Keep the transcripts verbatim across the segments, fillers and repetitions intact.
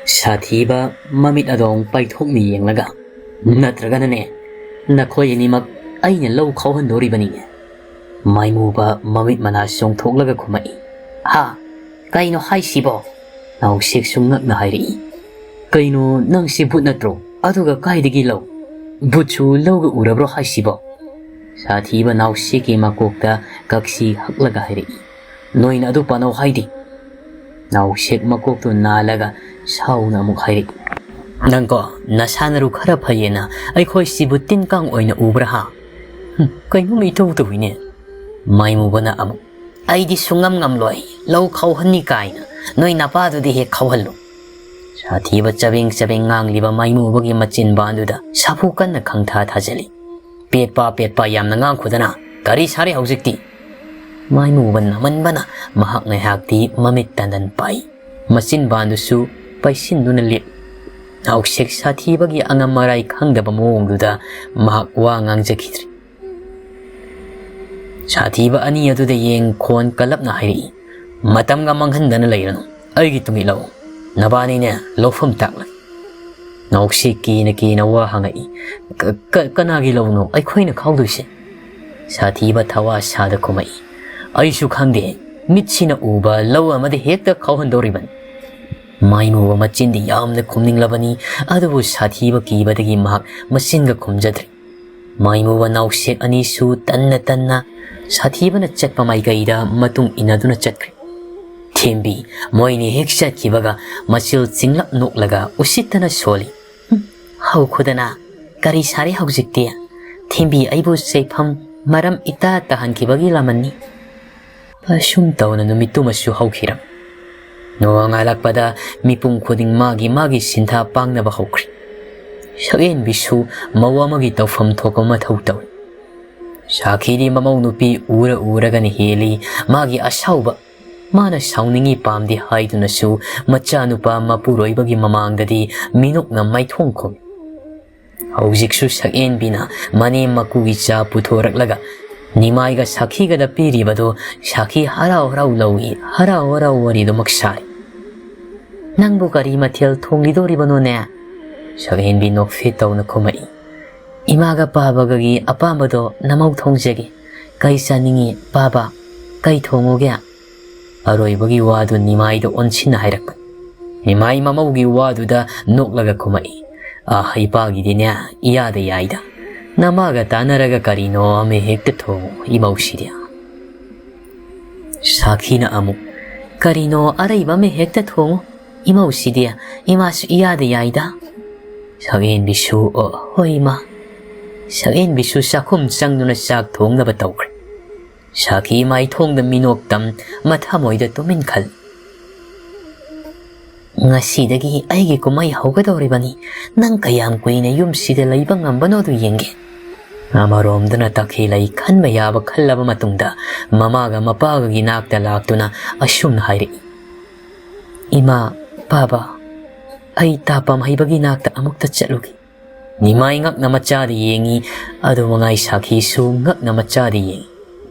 ꯁꯥꯊꯤꯕ ꯃꯃꯤꯠ ꯑꯗꯣ ꯑꯃꯨꯛ ꯄꯥꯏꯊꯣꯛꯅ ꯌꯦꯡꯂꯒ, "ꯅꯠꯇ꯭ꯔꯒꯅꯅꯦ, ꯅꯈꯣꯏ ꯑꯅꯤꯃꯛ ꯑꯩꯅ ꯂꯧ ꯈꯥꯎꯍꯟꯗꯣꯔꯤꯕꯅꯤꯅꯦ?" ꯃꯥꯏꯃꯨꯕ ꯃꯃꯤꯠ ꯃꯅꯥ ꯆꯣꯡꯊꯣꯛꯂꯒ ꯈꯨꯝꯃꯛꯏ꯫ "ꯍꯥ? ꯀꯩꯅꯣ ꯍꯥꯏꯁꯤꯕꯣ?" ꯅꯥꯎꯁꯦꯛꯁꯨ ꯉꯛꯅ ꯍꯥꯏꯔꯛꯏ꯫ "ꯀꯩꯅꯣ, ꯅꯪꯁꯤ ꯚꯨꯠ ꯅꯠꯇ꯭ꯔꯣ? ꯑꯗꯨꯒ ꯀꯥꯏꯗꯒꯤ ꯂꯧ? ꯚꯨꯠꯁꯨ ꯂꯧꯒ ꯎꯔꯕ꯭ꯔꯣ ꯍꯥꯏꯁꯤꯕꯣ?" ꯁꯥꯊꯤꯕ ꯅꯥꯎꯁꯦꯛꯀꯤ ꯃꯀꯣꯛꯇ ꯀꯛꯁꯤ ꯍꯛꯂꯒ ꯍꯥꯏꯔꯛꯏ꯫ "ꯅꯣꯏꯅ ꯑꯗꯨ ꯄꯥꯅꯧ ꯍꯥꯏꯗꯦ?" ꯅꯥꯎꯁꯦꯛ ꯃꯀꯣꯛꯇꯨ ꯅꯥꯜꯂꯒ ꯁꯥꯎꯅ ꯑꯃꯨꯛ ꯍꯥꯏꯔꯛꯏ꯫ "ꯅꯪꯀꯣ, ꯅꯁꯥ ꯅꯔꯨ ꯈꯔ ꯐꯩꯌꯦꯅ ꯑꯩꯈꯣꯏ ꯁꯤꯕꯨ ꯇꯤꯟ ꯀꯥꯡ ꯑꯣꯏꯅ ꯎꯕ꯭ꯔꯥ ꯍꯥ? ꯍꯨꯝ, ꯀꯩꯅꯣꯝ ꯏꯇꯧ ꯇꯧꯏꯅꯦ?" ꯃꯥꯏꯃꯨꯕꯅ ꯑꯃꯨꯛ, "ꯑꯩꯗꯤ ꯁꯨꯡꯉꯝ ꯉꯝꯂꯣꯏ, ꯂꯧ ꯈꯥꯎꯍꯟꯅꯤ ꯀꯥꯏꯅ꯫ ꯅꯣꯏ ꯅꯄꯥꯗꯨꯗꯤ ꯍꯦꯛ ꯈꯥꯎꯍꯜꯂꯨ꯫" ꯁꯥꯊꯤꯕ ꯆꯕꯦꯡ ꯆꯕꯦꯡ ꯉꯥꯡꯂꯤꯕ ꯃꯥꯏꯃꯨꯕꯒꯤ ꯃꯆꯤꯟꯕꯥꯟꯗꯨꯗ ꯁꯥꯐꯨ ꯀꯟꯅ ꯈꯪꯊꯥ ꯊꯥꯖꯤꯜꯂꯤ꯫ "ꯄꯦꯠꯄ ꯄꯦꯠꯄ ꯌꯥꯝꯅ ꯉꯥꯡꯈꯣꯗꯅ, ꯀꯔꯤ ꯁꯥꯔꯦ ꯍꯧꯖꯤꯛꯇꯤ?" ꯃꯥꯏꯃꯨꯕ ꯅꯥꯃꯟꯕꯅ ꯃꯍꯥꯛ ꯉꯥꯏꯍꯥꯛꯇꯤ ꯃꯃꯤꯠ ꯇꯟꯗꯟ ꯄꯥꯏ꯫ ꯃꯆꯤꯟꯕꯥꯟꯗꯨꯁꯨ ꯄꯩꯁꯤꯟꯗꯨꯅ ꯂꯦꯞ꯫ ꯅꯥꯎꯁꯦꯛ ꯁꯥꯊꯤꯕꯒꯤ ꯑꯉꯝ ꯑꯔꯥꯏ ꯈꯪꯗꯕ ꯃꯑꯣꯡꯗꯨꯗ ꯃꯍꯥꯛ ꯋꯥ ꯉꯥꯡꯖꯈꯤꯗ꯭ꯔꯦ꯫ ꯁꯥꯊꯤꯕ ꯑꯅꯤ ꯑꯗꯨꯗ ꯌꯦꯡ ꯈꯣꯟ ꯀꯜꯂꯞꯅ ꯍꯥꯏꯔꯛꯏ, "ꯃꯇꯝꯒ ꯃꯥꯡꯍꯟꯗꯅ ꯂꯩꯔꯅꯨ, ꯑꯩꯒꯤ ꯇꯨꯡ ꯏꯜꯂꯛꯎ꯫ ꯅꯕꯥꯅꯤꯅꯦ ꯂꯧꯐꯝ ꯇꯥꯛꯂꯒꯦ꯫" ꯅꯥꯎꯁꯦꯛ ꯀꯤꯅ ꯀꯤꯅ ꯋꯥ ꯍꯪꯉꯛꯏ, "ꯀ-, ꯀ-, ꯀꯅꯥꯒꯤ ꯂꯧꯅꯣ ꯑꯩꯈꯣꯏꯅ ꯈꯥꯎꯗꯣꯏꯁꯦ?" ꯁꯥꯊꯤꯕ ꯊꯋꯥ ꯁꯥꯗ ꯈꯨꯝꯃꯛꯏ, "ꯑꯩꯁꯨ ꯈꯪꯗꯦ, ꯃꯤꯠꯁꯤꯅ ꯎꯕ ꯂꯧ ꯑꯃꯗ ꯍꯦꯛꯇ ꯈꯥꯎꯍꯟꯗꯧꯔꯤꯕꯅꯤ꯫" ꯃꯥꯏꯃꯨꯕ ꯃꯆꯤꯟꯗꯤ ꯌꯥꯝꯅ ꯈꯨꯝꯅꯤꯡꯂꯕꯅꯤ, ꯑꯗꯨꯕꯨ ꯁꯥꯊꯤꯕ ꯀꯤꯕꯗꯒꯤ ꯃꯍꯥꯛ ꯃꯆꯤꯟꯒ ꯈꯨꯝꯖꯗ꯭ꯔꯦ꯫ ꯃꯥꯏꯃꯨꯕ ꯅꯥꯎꯁꯦꯛ ꯑꯅꯤꯁꯨ ꯇꯟꯅ ꯇꯟꯅ ꯁꯥꯊꯤꯕꯅ ꯆꯠꯄ ꯃꯥꯏꯀꯩꯗ ꯃꯇꯨꯡ ꯏꯟꯅꯗꯨꯅ ꯆꯠꯈ꯭ꯔꯦ꯫ ꯊꯦꯝꯕꯤ ꯃꯣꯏꯅꯤ ꯍꯦꯛ ꯆꯠꯈꯤꯕꯒ ꯃꯆꯤꯜ ꯆꯤꯡꯂꯞ ꯅꯣꯛꯂꯒ ꯎꯁꯤꯠꯇꯅ ꯁꯣꯜꯂꯤ꯫ "ꯍꯨꯝ, ꯍꯧꯈꯣꯗꯅ, ꯀꯔꯤ ꯁꯥꯔꯦ ꯍꯧꯖꯤꯛꯇꯤ? ꯊꯦꯝꯕꯤ ꯑꯩꯕꯨ ꯆꯩꯐꯝ ꯃꯔꯝ ꯏꯇꯥ ꯇꯥꯍꯟꯈꯤꯕꯒꯤ ꯂꯥꯃꯟꯅꯤ꯫" ꯑꯁꯨꯝ ꯇꯧꯅ ꯅꯨꯃꯤꯠꯇꯨꯃꯁꯨ ꯍꯧꯈꯤꯔꯝ꯫ ꯅꯣꯡꯉꯥꯜꯂꯛꯄꯗ ꯃꯤꯄꯨꯝ ꯈꯨꯗꯤꯡ ꯃꯥꯒꯤ ꯃꯥꯒꯤ ꯁꯤꯟꯊꯥ ꯄꯥꯡꯅꯕ ꯍꯧꯈ꯭ꯔꯦ꯫ ꯁꯛꯍꯦꯟꯕꯤꯁꯨ ꯃꯧ ꯑꯃꯒꯤ ꯇꯧꯐꯝ ꯊꯣꯛꯄ ꯃꯊꯧ ꯇꯧꯏ꯫ ꯁꯥꯈꯤꯗꯤ ꯃꯃꯧ ꯅꯨꯄꯤ ꯎꯔ ꯎꯔꯒꯅ ꯍꯦꯜꯂꯤ ꯃꯥꯒꯤ ꯑꯁꯥꯎꯕ꯫ ꯃꯥꯅ ꯁꯥꯎꯅꯤꯡꯏ ꯄꯥꯝꯗꯦ ꯍꯥꯏꯗꯨꯅꯁꯨ ꯃꯆꯥꯅꯨꯄꯥ ꯃꯄꯨꯔꯣꯏꯕꯒꯤ ꯃꯃꯥꯡꯗꯗꯤ ꯃꯤꯅꯣꯛꯅ ꯃꯥꯏꯊꯣꯡ ꯈꯨꯝꯃꯤ꯫ ꯍꯧꯖꯤꯛꯁꯨ ꯁꯛꯍꯦꯟꯕꯤꯅ ꯃꯅꯦꯝ ꯃꯀꯨꯒꯤ ꯆꯥ ꯄꯨꯊꯣꯔꯛꯂꯒ ꯅꯤꯃꯥꯏꯒ ꯁꯥꯈꯤꯒꯗ ꯄꯤꯔꯤꯕꯗꯨ ꯁꯥꯈꯤ ꯍꯔꯥꯎ ꯍꯔꯥꯎ ꯂꯧꯏ, ꯍꯔꯥꯎ ꯍꯔꯥꯎ ꯋꯥꯔꯤꯗꯨꯃꯛ ꯁꯥꯔꯤ꯫ "ꯅꯪꯕꯨ ꯀꯔꯤ ꯃꯊꯦꯜ ꯊꯣꯡꯈꯤꯗꯣꯔꯤꯕꯅꯣꯅꯦ?" ꯁꯛꯍꯦꯟꯕꯤ ꯅꯣꯛꯐꯦꯠ ꯇꯧꯅ ꯈꯨꯝꯃꯛꯏ꯫ "ꯏꯃꯥꯒ ꯄꯥꯕꯒꯒꯤ ꯑꯄꯥꯝꯕꯗꯣ ꯅꯃꯧ ꯊꯣꯡꯖꯒꯦ꯫ ꯀꯩ ꯆꯥꯅꯤꯡꯉꯤ ꯄꯥꯕ? ꯀꯩ ꯊꯣꯡꯉꯨꯒꯦ?" ꯑꯔꯣꯏꯕꯒꯤ ꯋꯥꯗꯨ ꯅꯤꯃꯥꯏꯗ ꯑꯣꯟꯁꯤꯟꯅ ꯍꯥꯏꯔꯛꯄ꯫ ꯅꯤꯃꯥꯏ ꯃꯃꯧꯒꯤ ꯋꯥꯗꯨꯗ ꯅꯣꯛꯂꯒ ꯈꯨꯝꯃꯛꯏ, "ꯑ, ꯏꯄꯥꯒꯤꯗꯤꯅꯦ, ꯏꯌꯥꯗ ꯌꯥꯏꯗ꯫ ꯅꯃꯥꯒ ꯇꯥꯟꯅꯔꯒ ꯀꯔꯤꯅꯣ ꯑꯃ ꯍꯦꯛꯇ ꯊꯣꯡꯉꯨ, ꯏꯃꯧꯁꯤꯗꯤ꯫" ꯁꯥꯈꯤꯅ ꯑꯃꯨꯛ, "ꯀꯔꯤꯅꯣ ꯑꯔꯩꯕ ꯑꯃ ꯍꯦꯛꯇ ꯊꯣꯡꯉꯨ, ꯏꯃꯧꯁꯤꯗꯤ, ꯏꯃꯥꯁꯨ ꯏꯌꯥꯗ ꯌꯥꯏꯗ꯫" ꯁꯛꯍꯦꯟꯕꯤꯁꯨ, "ꯑꯣ, ꯍꯣꯏ, ꯏꯃꯥ꯫" ꯁꯛꯍꯦꯟꯕꯤꯁꯨ ꯆꯥꯛꯈꯨꯝ ꯆꯪꯗꯨꯅ ꯆꯥꯛ ꯊꯣꯡꯅꯕ ꯇꯧꯈ꯭ꯔꯦ꯫ ꯁꯥꯈꯤ ꯃꯥꯏꯊꯣꯡꯗ ꯃꯤꯅꯣꯛꯇꯝ, ꯃꯊꯃꯣꯏꯗ ꯇꯨꯃꯤꯟ ꯈꯜ꯫ "ꯉꯁꯤꯗꯒꯤ ꯑꯩꯒꯤ ꯀꯨꯝꯍꯩ ꯍꯧꯒꯗꯧꯔꯤꯕꯅꯤ꯫ ꯅꯪ ꯀꯌꯥꯝ ꯀꯨꯏꯅ ꯌꯨꯝꯁꯤꯗ ꯂꯩꯕ ꯉꯝꯕꯅꯣꯗꯨ ꯌꯦꯡꯒꯦ꯫" ꯑꯃꯔꯣꯝꯗꯅ ꯇꯈꯦꯜꯂꯩ ꯈꯟꯕ ꯌꯥꯕ ꯈꯜꯂꯕ ꯃꯇꯨꯡꯗ ꯃꯃꯥꯒ ꯃꯄꯥꯒꯒꯤ ꯅꯥꯛꯇ ꯂꯥꯛꯇꯨꯅ ꯑꯁꯨꯝꯅ ꯍꯥꯏꯔꯛꯏ, "ꯏꯃꯥ, ꯄꯥꯕ, ꯑꯩ ꯇꯥꯄꯝ ꯍꯩꯕꯒꯤ ꯅꯥꯛꯇ ꯑꯃꯨꯛꯇ ꯆꯠꯂꯨꯒꯦ꯫" ꯅꯤꯃꯥꯏ ꯉꯛꯅ ꯃꯆꯥꯗ ꯌꯦꯡꯉꯤ, ꯑꯗꯨ ꯃꯉꯥꯏ ꯁꯥꯈꯤꯁꯨ ꯉꯛꯅ ꯃꯆꯥꯗ ꯌꯦꯡꯉꯤ꯫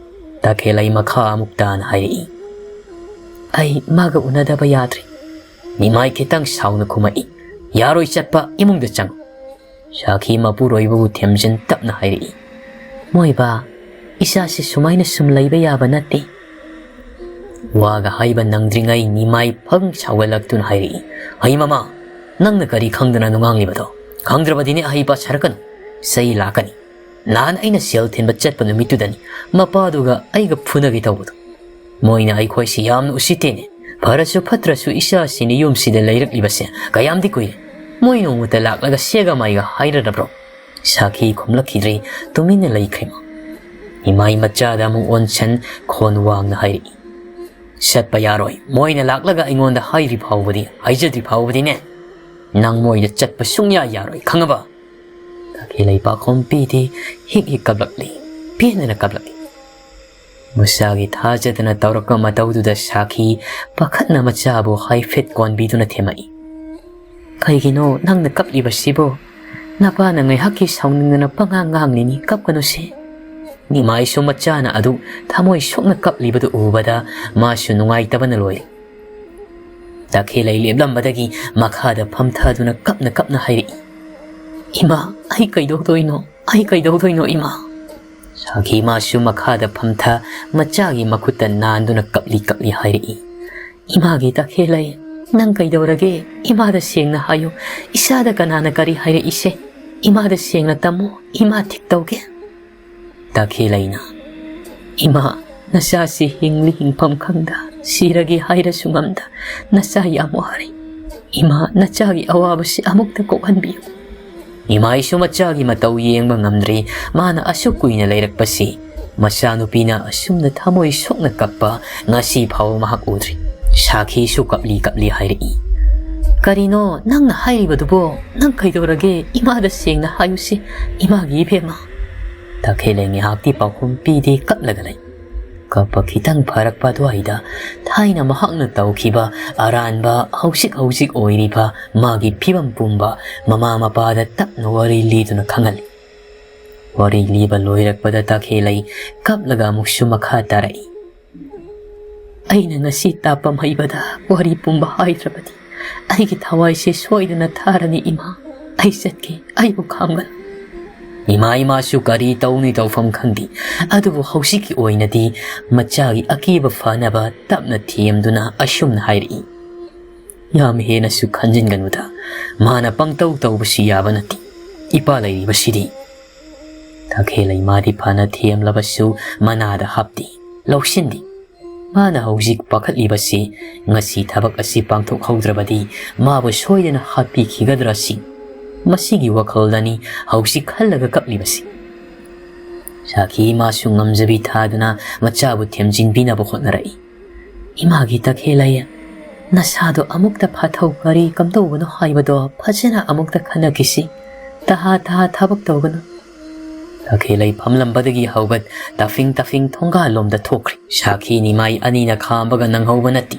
ꯇꯈꯦꯜꯂꯩ ꯃꯈꯥ ꯑꯃꯨꯛ ꯇꯥꯅ ꯍꯥꯏꯔꯛꯏ, "ꯑꯩ ꯃꯥꯒ ꯎꯅꯗꯕ ꯌꯥꯗ꯭ꯔꯦ꯫" ꯅꯤꯃꯥꯏ ꯈꯤꯇꯪ ꯁꯥꯎꯅ ꯈꯨꯝꯃꯛꯏ, "ꯌꯥꯔꯣꯏ ꯆꯠꯄ, ꯏꯃꯨꯡꯗ ꯆꯪꯉꯨ꯫" ꯁꯥꯈꯤ ꯃꯄꯨꯔꯣꯏꯕꯕꯨ ꯊꯦꯝꯖꯤꯟ ꯇꯞꯅ ꯍꯥꯏꯔꯛꯏ, "ꯃꯣꯏꯕꯥ, ꯏꯆꯥꯁꯤ ꯁꯨꯃꯥꯏꯅ ꯁꯨꯝ ꯂꯩꯕ ꯌꯥꯕ ꯅꯠꯇꯦ꯫" ꯋꯥꯒ ꯍꯥꯏꯕ ꯅꯪꯗ꯭ꯔꯤꯉꯩ ꯅꯤꯃꯥꯏ ꯐꯪ ꯁꯥꯎꯒꯠꯂꯛꯇꯨꯅ ꯍꯥꯏꯔꯛꯏ, "ꯍꯩ ꯃꯃꯥ, ꯅꯪꯅ ꯀꯔꯤ ꯈꯪꯗꯅ ꯉꯥꯡꯂꯤꯕꯗꯣ? ꯈꯪꯗ꯭ꯔꯕꯗꯤꯅꯦ ꯑꯍꯩꯄꯥ ꯁꯥꯔꯛꯀꯅꯨ꯫ ꯆꯩ ꯂꯥꯛꯀꯅꯤ꯫ ꯅꯍꯥꯟ ꯑꯩꯅ ꯁꯦꯜ ꯊꯤꯟꯕ ꯆꯠꯄ ꯅꯨꯃꯤꯠꯇꯨꯗꯅꯤ ꯃꯄꯥꯗꯨꯒ ꯑꯩꯒ ꯐꯨꯅꯒꯦ ꯇꯧꯕꯗꯣ꯫ ꯃꯣꯏꯅ ꯑꯩꯈꯣꯏꯁꯤ ꯌꯥꯝꯅ ꯎꯁꯤꯠꯇꯦꯅꯦ꯫ ꯐꯔꯁꯨ ꯐꯠꯇ꯭ꯔꯁꯨ ꯏꯆꯥꯁꯤꯅ ꯌꯨꯝꯁꯤꯗ ꯂꯩꯔꯛꯂꯤꯕꯁꯦ ꯀꯌꯥꯝꯗꯤ ꯀꯨꯏꯔꯦ꯫ ꯃꯣꯏ ꯅꯣꯡꯃꯇ ꯂꯥꯛꯂꯒ ꯁꯦꯒ ꯃꯥꯏꯒ ꯍꯥꯏꯔꯔꯕ꯭ꯔꯣ?" ꯁꯥꯈꯤ ꯈꯨꯝꯂꯛꯈꯤꯗ꯭ꯔꯦ, ꯇꯨꯃꯤꯟꯅ ꯂꯩꯈ꯭ꯔꯦ ꯃꯥ꯫ ꯏꯃꯥꯏ ꯃꯆꯥꯗ ꯑꯃꯨꯛ ꯑꯣꯟꯁꯟ ꯈꯣꯟ ꯋꯥꯡꯅ ꯍꯥꯏꯔꯛꯏ, "ꯆꯠꯄ ꯌꯥꯔꯣꯏ꯫ ꯃꯣꯏꯅ ꯂꯥꯛꯂꯒ ꯑꯩꯉꯣꯟꯗ ꯍꯥꯏꯗ꯭ꯔꯤ ꯐꯥꯎꯕꯗꯤ, ꯍꯥꯏꯖꯗ꯭ꯔꯤ ꯐꯥꯎꯕꯗꯤꯅꯦ, ꯅꯪ ꯃꯣꯏꯗ ꯆꯠꯄ ꯁꯨꯡꯌꯥ ꯌꯥꯔꯣꯏ, ꯈꯪꯉꯕ?" ꯇꯈꯦꯜꯂꯩ ꯄꯥꯈꯣꯝ ꯄꯤꯗꯦ, ꯍꯤꯛ ꯍꯤꯛ ꯀꯞꯂꯛꯂꯤ, ꯄꯦꯟꯗꯅ ꯀꯞꯂꯛꯂꯤ꯫ ꯃꯆꯥꯒꯤ ꯊꯥꯖꯗꯅ ꯇꯧꯔꯛꯄ ꯃꯇꯧꯗꯨꯗ ꯁꯥꯈꯤ ꯄꯥꯈꯠꯅ ꯃꯆꯥꯕꯨ ꯍꯥꯏꯐꯦꯠ ꯀꯣꯟꯕꯤꯗꯨꯅ ꯊꯦꯝꯃꯛꯏ, "ꯀꯩꯒꯤꯅꯣ ꯅꯪꯅ ꯀꯞꯂꯤꯕꯁꯤꯕꯨ? ꯅꯄꯥꯅ ꯉꯥꯏꯍꯥꯛꯀꯤ ꯁꯥꯎꯅꯤꯡꯗꯅ ꯄꯉꯥꯡ ꯉꯥꯡꯂꯤꯅꯤ, ꯀꯞꯀꯅꯨꯁꯦ꯫" ꯅꯤꯃꯥꯏꯁꯨ ꯃꯆꯥꯅ ꯑꯗꯨ ꯊꯃꯣꯏ ꯁꯣꯛꯅ ꯀꯞꯂꯤꯕꯗꯨ ꯎꯕꯗ ꯃꯥꯁꯨ ꯅꯨꯡꯉꯥꯏꯇꯕꯅ ꯂꯣꯏꯔꯦ꯫ ꯇꯈꯦꯜꯂꯩ ꯂꯦꯞꯂꯝꯕꯗꯒꯤ ꯃꯈꯥꯗ ꯐꯝꯊꯗꯨꯅ ꯀꯞꯅ ꯀꯞꯅ ꯍꯥꯏꯔꯛꯏ, "ꯏꯃꯥ, ꯑꯩ ꯀꯩꯗꯧꯗꯣꯏꯅꯣ? ꯑꯩ ꯀꯩꯗꯧꯗꯣꯏꯅꯣ, ꯏꯃꯥ?" ꯁꯥꯈꯤ ꯃꯥꯁꯨ ꯃꯈꯥꯗ ꯐꯝꯊ ꯃꯆꯥꯒꯤ ꯃꯈꯨꯠꯇ ꯅꯥꯟꯗꯨꯅ ꯀꯞꯂꯤ ꯀꯞꯂꯤ ꯍꯥꯏꯔꯛꯏ, "ꯏꯃꯥꯒꯤ ꯇꯈꯦꯜꯂꯩ, ꯅꯪ ꯀꯩꯗꯧꯔꯒꯦ? ꯏꯃꯥꯗ ꯁꯦꯡꯅ ꯍꯥꯏꯌꯨ꯫ ꯏꯆꯥꯗ ꯀꯅꯥꯅ ꯀꯔꯤ ꯍꯥꯏꯔꯛꯏꯁꯦ? ꯏꯃꯥꯗ ꯁꯦꯡꯅ ꯇꯝꯃꯨ, ꯏꯃꯥ ꯊꯤꯛ ꯇꯧꯒꯦ꯫" ꯇꯈꯦꯜꯂꯩꯅ, "ꯏꯃꯥ, ꯅꯆꯥꯁꯤ ꯍꯤꯡꯂꯤ ꯍꯤꯡꯐꯝ ꯈꯪꯗ, ꯁꯤꯔꯒꯦ ꯍꯥꯏꯔꯁꯨ ꯉꯝꯗ, ꯅꯆꯥ ꯌꯥꯝ ꯋꯥꯔꯦ꯫ ꯏꯃꯥ, ꯅꯆꯥꯒꯤ ꯑꯋꯥꯕꯁꯤ ꯑꯃꯨꯛꯇ ꯀꯣꯛꯍꯟꯕꯤꯌꯨ꯫" ꯏꯃꯥꯏꯁꯨ ꯃꯆꯥꯒꯤ ꯃꯇꯧ ꯌꯦꯡꯕ ꯉꯝꯗ꯭ꯔꯦ꯫ ꯃꯥꯅ ꯑꯁꯨꯛ ꯀꯨꯏꯅ ꯂꯩꯔꯛꯄꯁꯤ ꯃꯆꯥꯅꯨꯄꯤꯅ ꯑꯁꯨꯝꯅ ꯊꯃꯣꯏ ꯁꯣꯛꯅ ꯀꯞꯄ ꯉꯁꯤ ꯐꯥꯎꯕ ꯃꯍꯥꯛ ꯎꯗ꯭ꯔꯤ꯫ ꯁꯥꯈꯤꯁꯨ ꯀꯞꯂꯤ ꯀꯞꯂꯤ ꯍꯥꯏꯔꯛꯏ, "ꯀꯔꯤꯅꯣ ꯅꯪꯅ ꯍꯥꯏꯔꯤꯕꯗꯨꯕꯣ? ꯅꯪ ꯀꯩꯗꯧꯔꯒꯦ? ꯏꯃꯥꯗ ꯁꯦꯡꯅ ꯍꯥꯏꯌꯨꯁꯤ, ꯏꯃꯥꯒꯤ ꯏꯕꯦꯝꯃ꯫" ꯇꯈꯦꯜꯂꯩ ꯉꯥꯏꯍꯥꯛꯇꯤ ꯄꯥꯎꯈꯨꯝ ꯄꯤꯗꯦ, ꯀꯞꯂꯒ ꯂꯩ꯫ ꯀꯞꯄ ꯈꯤꯇꯪ ꯐꯔꯛꯄ ꯑꯗꯨꯋꯥꯏꯗ ꯊꯥꯏꯅ ꯃꯍꯥꯛꯅ ꯇꯧꯈꯤꯕ ꯑꯔꯥꯟꯕ, ꯍꯧꯖꯤꯛ ꯍꯧꯖꯤꯛ ꯑꯣꯏꯔꯤꯕ ꯃꯥꯒꯤ ꯐꯤꯕꯝ ꯄꯨꯝꯕ ꯃꯃꯥ ꯃꯄꯥꯗ ꯇꯞꯅ ꯋꯥꯔꯤ ꯂꯤꯗꯨꯅ ꯈꯪꯍꯜꯂꯤ꯫ ꯋꯥꯔꯤ ꯂꯤꯕ ꯂꯣꯏꯔꯛꯄꯗ ꯇꯈꯦꯜꯂꯩ ꯀꯞꯂꯒ ꯑꯃꯨꯛꯁꯨ ꯃꯈꯥ ꯇꯥꯔꯛꯏ, "ꯑꯩꯅ ꯉꯁꯤ ꯇꯥꯞꯄꯝ ꯍꯩꯕꯗ ꯋꯥꯔꯤ ꯄꯨꯝꯕ ꯍꯥꯏꯗ꯭ꯔꯕꯗꯤ ꯑꯩꯒꯤ ꯊꯋꯥꯏꯁꯦ ꯁꯣꯏꯗꯅ ꯊꯥꯔꯅꯤ, ꯏꯃꯥ꯫ ꯑꯩ ꯆꯠꯀꯦ, ꯑꯩꯕꯨ ꯈꯥꯝꯒꯅꯨ꯫" ꯏꯃꯥ, ꯏꯃꯥꯁꯨ ꯀꯔꯤ ꯇꯧꯅꯤ ꯇꯧꯐꯝ ꯈꯪꯗꯦ꯫ ꯑꯗꯨꯕꯨ ꯍꯧꯖꯤꯛꯀꯤ ꯑꯣꯏꯅꯗꯤ ꯃꯆꯥꯒꯤ ꯑꯀꯤꯕ ꯐꯅꯕ ꯇꯞꯅ ꯊꯦꯝꯗꯨꯅ ꯑꯁꯨꯝꯅ ꯍꯥꯏꯔꯛꯏ, "ꯌꯥꯝ ꯍꯦꯟꯅꯁꯨ ꯈꯟꯖꯤꯟꯒꯅꯨꯗ, ꯃꯥꯅ ꯄꯪꯇꯧ ꯇꯧꯕꯁꯤ ꯌꯥꯕ ꯅꯠꯇꯦ꯫ ꯏꯄꯥ ꯂꯩꯔꯤꯕꯁꯤꯗꯤ꯫" ꯇꯈꯦꯜꯂꯩ ꯃꯥꯗꯤ ꯐꯅ ꯊꯦꯝꯂꯕꯁꯨ ꯃꯅꯥꯗ ꯍꯥꯞꯇꯦ, ꯂꯧꯁꯤꯟꯗꯦ꯫ ꯃꯥꯅ ꯍꯧꯖꯤꯛ ꯄꯥꯈꯠꯂꯤꯕꯁꯤ ꯉꯁꯤ ꯊꯕꯛ ꯑꯁꯤ ꯄꯥꯡꯊꯣꯛꯍꯧꯗ꯭ꯔꯕꯗꯤ ꯃꯥꯕꯨ ꯁꯣꯏꯗꯅ ꯍꯥꯠꯄꯤꯈꯤꯒꯗ꯭ꯔꯥ ꯁꯤ꯫ ꯃꯁꯤꯒꯤ ꯋꯥꯈꯜꯗꯅꯤ ꯍꯧꯖꯤꯛ ꯈꯜꯂꯒ ꯀꯞꯂꯤꯕꯁꯤ꯫ ꯁꯥꯈꯤ ꯃꯥꯁꯨ ꯉꯝꯖꯕꯤ ꯊꯥꯗꯨꯅ ꯃꯆꯥꯕꯨ ꯊꯦꯝꯖꯤꯟꯕꯤꯅꯕ ꯍꯣꯠꯅꯔꯛꯏ꯫ "ꯏꯃꯥꯒꯤ ꯇꯈꯦꯜꯂꯩ, ꯅꯁꯥꯗꯣ ꯑꯃꯨꯛꯇ ꯐꯥꯊꯧ, ꯀꯔꯤ ꯀꯝꯗꯧꯕꯅꯣ ꯍꯥꯏꯕꯗꯣ ꯐꯖꯅ ꯑꯃꯨꯛꯇ ꯈꯟꯅꯈꯤꯁꯤ꯫ ꯇꯍꯥ ꯇꯍꯥ ꯊꯕꯛ ꯇꯧꯒꯅꯨ꯫" ꯇꯈꯦꯜꯂꯩ ꯐꯝꯂꯝꯕꯗꯒꯤ ꯍꯧꯒꯠ ꯇꯥꯐꯤꯡ ꯇꯥꯐꯤꯡ ꯊꯣꯡꯒꯥꯜꯂꯣꯝꯗ ꯊꯣꯛꯈ꯭ꯔꯦ꯫ ꯁꯥꯈꯤ ꯅꯤꯃꯥꯏ ꯑꯅꯤꯅ ꯈꯥꯝꯕꯒ ꯅꯪꯍꯧꯕ ꯅꯠꯇꯦ꯫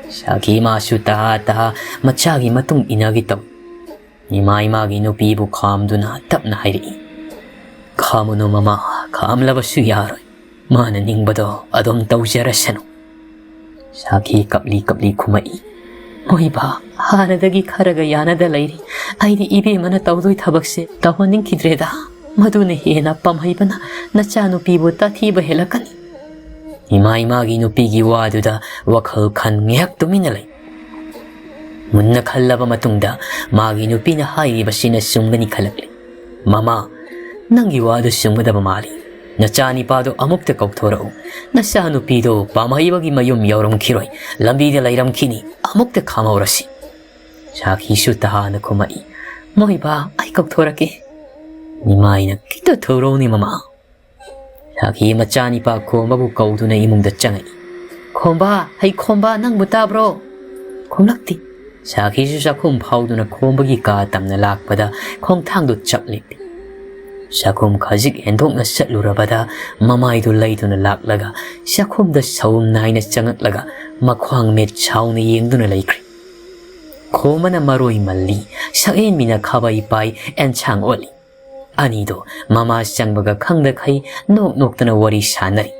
ꯁꯥꯈꯤ ꯃꯥꯁꯨ ꯇꯍꯥ ꯇꯍꯥ ꯃꯆꯥꯒꯤ ꯃꯇꯨꯡ ꯏꯟꯅꯒꯦ ꯇꯧꯏ꯫ ꯅꯤꯃꯥꯏ ꯃꯥꯒꯤ ꯅꯨꯄꯤꯕꯨ ꯈꯥꯝꯗꯨꯅ ꯇꯞꯅ ꯍꯥꯏꯔꯛꯏ, "ꯈꯥꯝꯃꯨꯅꯨ ꯃꯃꯥ, ꯈꯥꯝꯂꯕꯁꯨ ꯌꯥꯔꯣꯏ꯫ ꯃꯥꯅ ꯅꯤꯡꯕꯗꯣ ꯑꯗꯨꯝ ꯇꯧꯖꯔꯁꯅꯨ꯫" ꯁꯥꯈꯤ ꯀꯞꯂꯤ ꯀꯞꯂꯤ ꯈꯨꯝꯃꯛꯏ, "ꯍꯣꯏꯕ, ꯍꯥꯟꯅꯗꯒꯤ ꯈꯔꯒ ꯌꯥꯅꯗ ꯂꯩꯔꯤ꯫ ꯑꯩꯗꯤ ꯏꯕꯦꯝꯃꯅ ꯇꯧꯗꯣꯏ ꯊꯕꯛꯁꯦ ꯇꯧꯍꯟꯅꯤꯡꯈꯤꯗ꯭ꯔꯦꯗ꯫ ꯃꯗꯨꯅ ꯍꯦꯟꯅ ꯄꯥꯝꯍꯩꯕꯅ ꯅꯆꯥꯅꯨꯄꯤꯕꯨ ꯇꯥꯊꯤꯕ ꯍꯦꯜꯂꯛꯀꯅꯤ꯫" ꯏꯃꯥ ꯏꯃꯥꯒꯤ ꯅꯨꯄꯤꯒꯤ ꯋꯥꯗꯨꯗ ꯋꯥꯈꯜ ꯈꯟ ꯉꯥꯏꯍꯥꯛ ꯇꯨꯃꯤꯟꯅ ꯂꯩ꯫ ꯃꯨꯟꯅ ꯈꯜꯂꯕ ꯃꯇꯨꯡꯗ ꯃꯥꯒꯤ ꯅꯨꯄꯤꯅ ꯍꯥꯏꯔꯤꯕꯁꯤꯅ ꯆꯨꯝꯒꯅꯤ ꯈꯜꯂꯛꯂꯦ꯫ "ꯃꯃꯥ, ꯅꯪꯒꯤ ꯋꯥꯗꯨ ꯆꯨꯝꯒꯗꯕ ꯃꯥꯜꯂꯤ꯫ ꯅꯆꯥꯅꯤꯄꯥꯗꯨ ꯑꯃꯨꯛꯇ ꯀꯧꯊꯣꯔꯛꯎ꯫ ꯅꯆꯥꯅꯨꯄꯤꯗꯨ ꯄꯥꯝꯍꯩꯕꯒꯤ ꯃꯌꯨꯝ ꯌꯧꯔꯝꯈꯤꯔꯣꯏ, ꯂꯝꯕꯤꯗ ꯂꯩꯔꯝꯈꯤꯅꯤ꯫ ꯑꯃꯨꯛꯇ ꯈꯥꯝꯍꯧꯔꯁꯤ꯫" ꯁꯥꯈꯤꯁꯨ ꯇꯍꯥꯅ ꯈꯨꯝꯃꯛꯏ, "ꯃꯣꯏꯕꯥ, ꯑꯩ ꯀꯧꯊꯣꯔꯛꯀꯦ꯫" ꯏꯃꯥꯏꯅ ꯈꯤꯇ ꯊꯧꯔꯧꯅꯤ ꯃꯃꯥ꯫ ꯁꯥꯈꯤ ꯃꯆꯥꯅꯤꯄꯥ ꯈꯣꯝꯕꯕꯨ ꯀꯧꯗꯨꯅ ꯏꯃꯨꯡꯗ ꯆꯪꯉꯛꯏ꯫ "ꯈꯣꯝꯕ, ꯍꯩ ꯈꯣꯝꯕ, ꯅꯪꯕꯨ ꯇꯥꯕ꯭ꯔꯣ?" ꯈꯨꯝꯂꯛꯇꯦ꯫ ꯁꯥꯈꯤꯁꯨ ꯆꯥꯛꯈꯨꯝ ꯐꯥꯎꯗꯨꯅ ꯈꯣꯝꯕꯒꯤ ꯀꯥ ꯇꯝꯅ ꯂꯥꯛꯄꯗ ꯈꯣꯡꯊꯥꯡꯗꯨ ꯆꯞ ꯂꯦꯞꯄꯤ꯫ ꯆꯥꯛꯈꯨꯝ ꯈꯖꯤꯛ ꯍꯦꯟꯗꯣꯛꯅ ꯆꯠꯂꯨꯔꯕꯗ ꯃꯃꯥꯏꯗꯨ ꯂꯩꯗꯨꯅ ꯂꯥꯛꯂꯒ ꯆꯥꯛꯈꯨꯝꯗ ꯁꯎꯝ ꯅꯥꯏꯅ ꯆꯪꯉꯛꯂꯒ ꯃꯈ꯭ꯋꯥꯡ ꯃꯤꯠ ꯁꯥꯎꯅ ꯌꯦꯡꯗꯨꯅ ꯂꯩꯈ꯭ꯔꯦ꯫ ꯈꯣꯝꯕꯅ ꯃꯔꯣꯏ ꯃꯜꯂꯤ, ꯁꯛꯍꯦꯟꯕꯤꯅ ꯈꯥꯕꯩ ꯄꯥꯏ ꯑꯦꯟꯁꯥꯡ ꯑꯣꯠꯂꯤ꯫ ꯑꯅꯤꯗꯣ ꯃꯃꯥ ꯆꯪꯕꯒ ꯈꯪꯗꯈꯩ ꯅꯣꯛ ꯅꯣꯛꯇꯅ ꯋꯥꯔꯤ ꯁꯥꯟꯅꯔꯤ꯫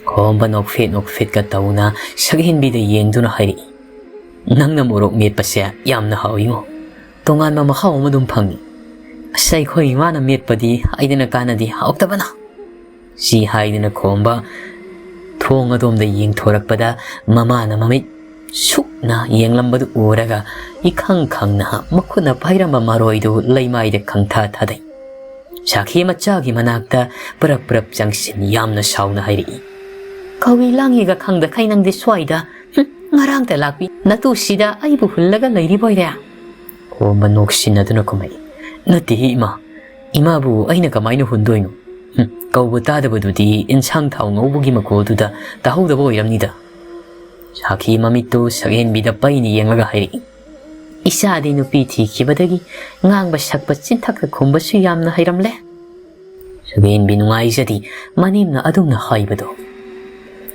ꯈꯣꯝꯕ ꯅꯣꯛꯐꯦꯠ ꯅꯣꯛꯐꯦꯠꯀ ꯇꯧꯅ ꯁꯛꯍꯦꯟꯕꯤꯗ ꯌꯦꯡꯗꯨꯅ ꯍꯥꯏꯔꯛꯏ, "ꯅꯪꯅ ꯃꯣꯔꯣꯛ ꯃꯦꯠꯄꯁꯦ ꯌꯥꯝꯅ ꯍꯥꯎꯏꯉꯣ꯫ ꯇꯣꯉꯥꯟꯕ ꯃꯍꯥꯎ ꯑꯃ ꯑꯗꯨꯝ ꯐꯪꯉꯤ꯫ ꯑꯁ, ꯑꯩꯈꯣꯏ ꯏꯃꯥꯅ ꯃꯦꯠꯄꯗꯤ ꯍꯥꯏꯗꯅ ꯀꯥꯟꯅꯗꯦ, ꯍꯥꯎꯇꯕꯅ꯫" ꯁꯤ ꯍꯥꯏꯗꯨꯅ ꯈꯣꯝꯕ ꯊꯣꯡ ꯑꯗꯣꯝꯗ ꯌꯦꯡꯊꯣꯔꯛꯄꯗ ꯃꯃꯥꯅ ꯃꯃꯤꯠ ꯁꯨꯛꯅ ꯌꯦꯡꯂꯝꯕꯗꯨ ꯎꯔꯒ ꯏꯈꯪ ꯈꯪꯅ ꯃꯈꯨꯠꯅ ꯄꯥꯏꯔꯝꯕ ꯃꯔꯣꯏꯗꯨ ꯂꯩꯃꯥꯏꯗ ꯈꯪꯊꯥ ꯊꯥꯗꯩ꯫ ꯁꯥꯈꯤ ꯃꯆꯥꯒꯤ ꯃꯅꯥꯛꯇ ꯄꯔꯞ ꯄꯔꯞ ꯆꯪꯁꯤꯟ ꯌꯥꯝꯅ ꯁꯥꯎꯅ ꯍꯥꯏꯔꯛꯏ, "ꯀꯧꯏ ꯂꯥꯡꯉꯤꯒ ꯈꯪꯗꯈꯩ ꯅꯪꯗꯤ ꯁ꯭ꯋꯥꯏꯗ, ꯍꯨꯝ, ꯉꯔꯥꯡꯇ ꯂꯥꯛꯄꯤ ꯅꯇꯨꯁꯤꯗ ꯑꯩꯕꯨ ꯍꯨꯜꯂꯒ ꯂꯩꯔꯤꯕꯣꯏꯔꯦ?" ꯈꯣꯝꯕ ꯅꯣꯛꯁꯤꯟꯅꯗꯨꯅ ꯈꯨꯝꯃꯛꯏ, "ꯅꯠꯇꯦꯍꯦ ꯏꯃꯥ, ꯏꯃꯥꯕꯨ ꯑꯩꯅ ꯀꯃꯥꯏꯅ ꯍꯨꯟꯗꯣꯏꯅꯣ? ꯍꯨꯝ, ꯀꯧꯕ ꯇꯥꯗꯕꯗꯨꯗꯤ ꯏꯟꯁꯥꯡ ꯊꯥꯎ ꯉꯧꯕꯒꯤ ꯃꯈꯣꯜꯗꯨꯗ ꯇꯥꯍꯧꯗꯕ ꯑꯣꯏꯔꯝꯅꯤꯗ꯫" ꯁꯥꯈꯤ ꯃꯃꯤꯠꯇꯨ ꯁꯛꯍꯦꯟꯕꯤꯗ ꯄꯩꯅ ꯌꯦꯡꯂꯒ ꯍꯥꯏꯔꯛꯏ, "ꯏꯆꯥꯗꯤ ꯅꯨꯄꯤ ꯊꯤꯈꯤꯕꯗꯒꯤ ꯉꯥꯡꯕ ꯁꯛꯄ ꯆꯤꯟꯊꯛꯇ ꯈꯨꯝꯕꯁꯨ ꯌꯥꯝꯅ ꯍꯩꯔꯝꯂꯦ꯫" ꯁꯛꯍꯦꯟꯕꯤ ꯅꯨꯡꯉꯥꯏꯖꯗꯤ ꯃꯅꯦꯝꯅ ꯑꯗꯨꯝꯅ ꯍꯥꯏꯕꯗꯣ꯫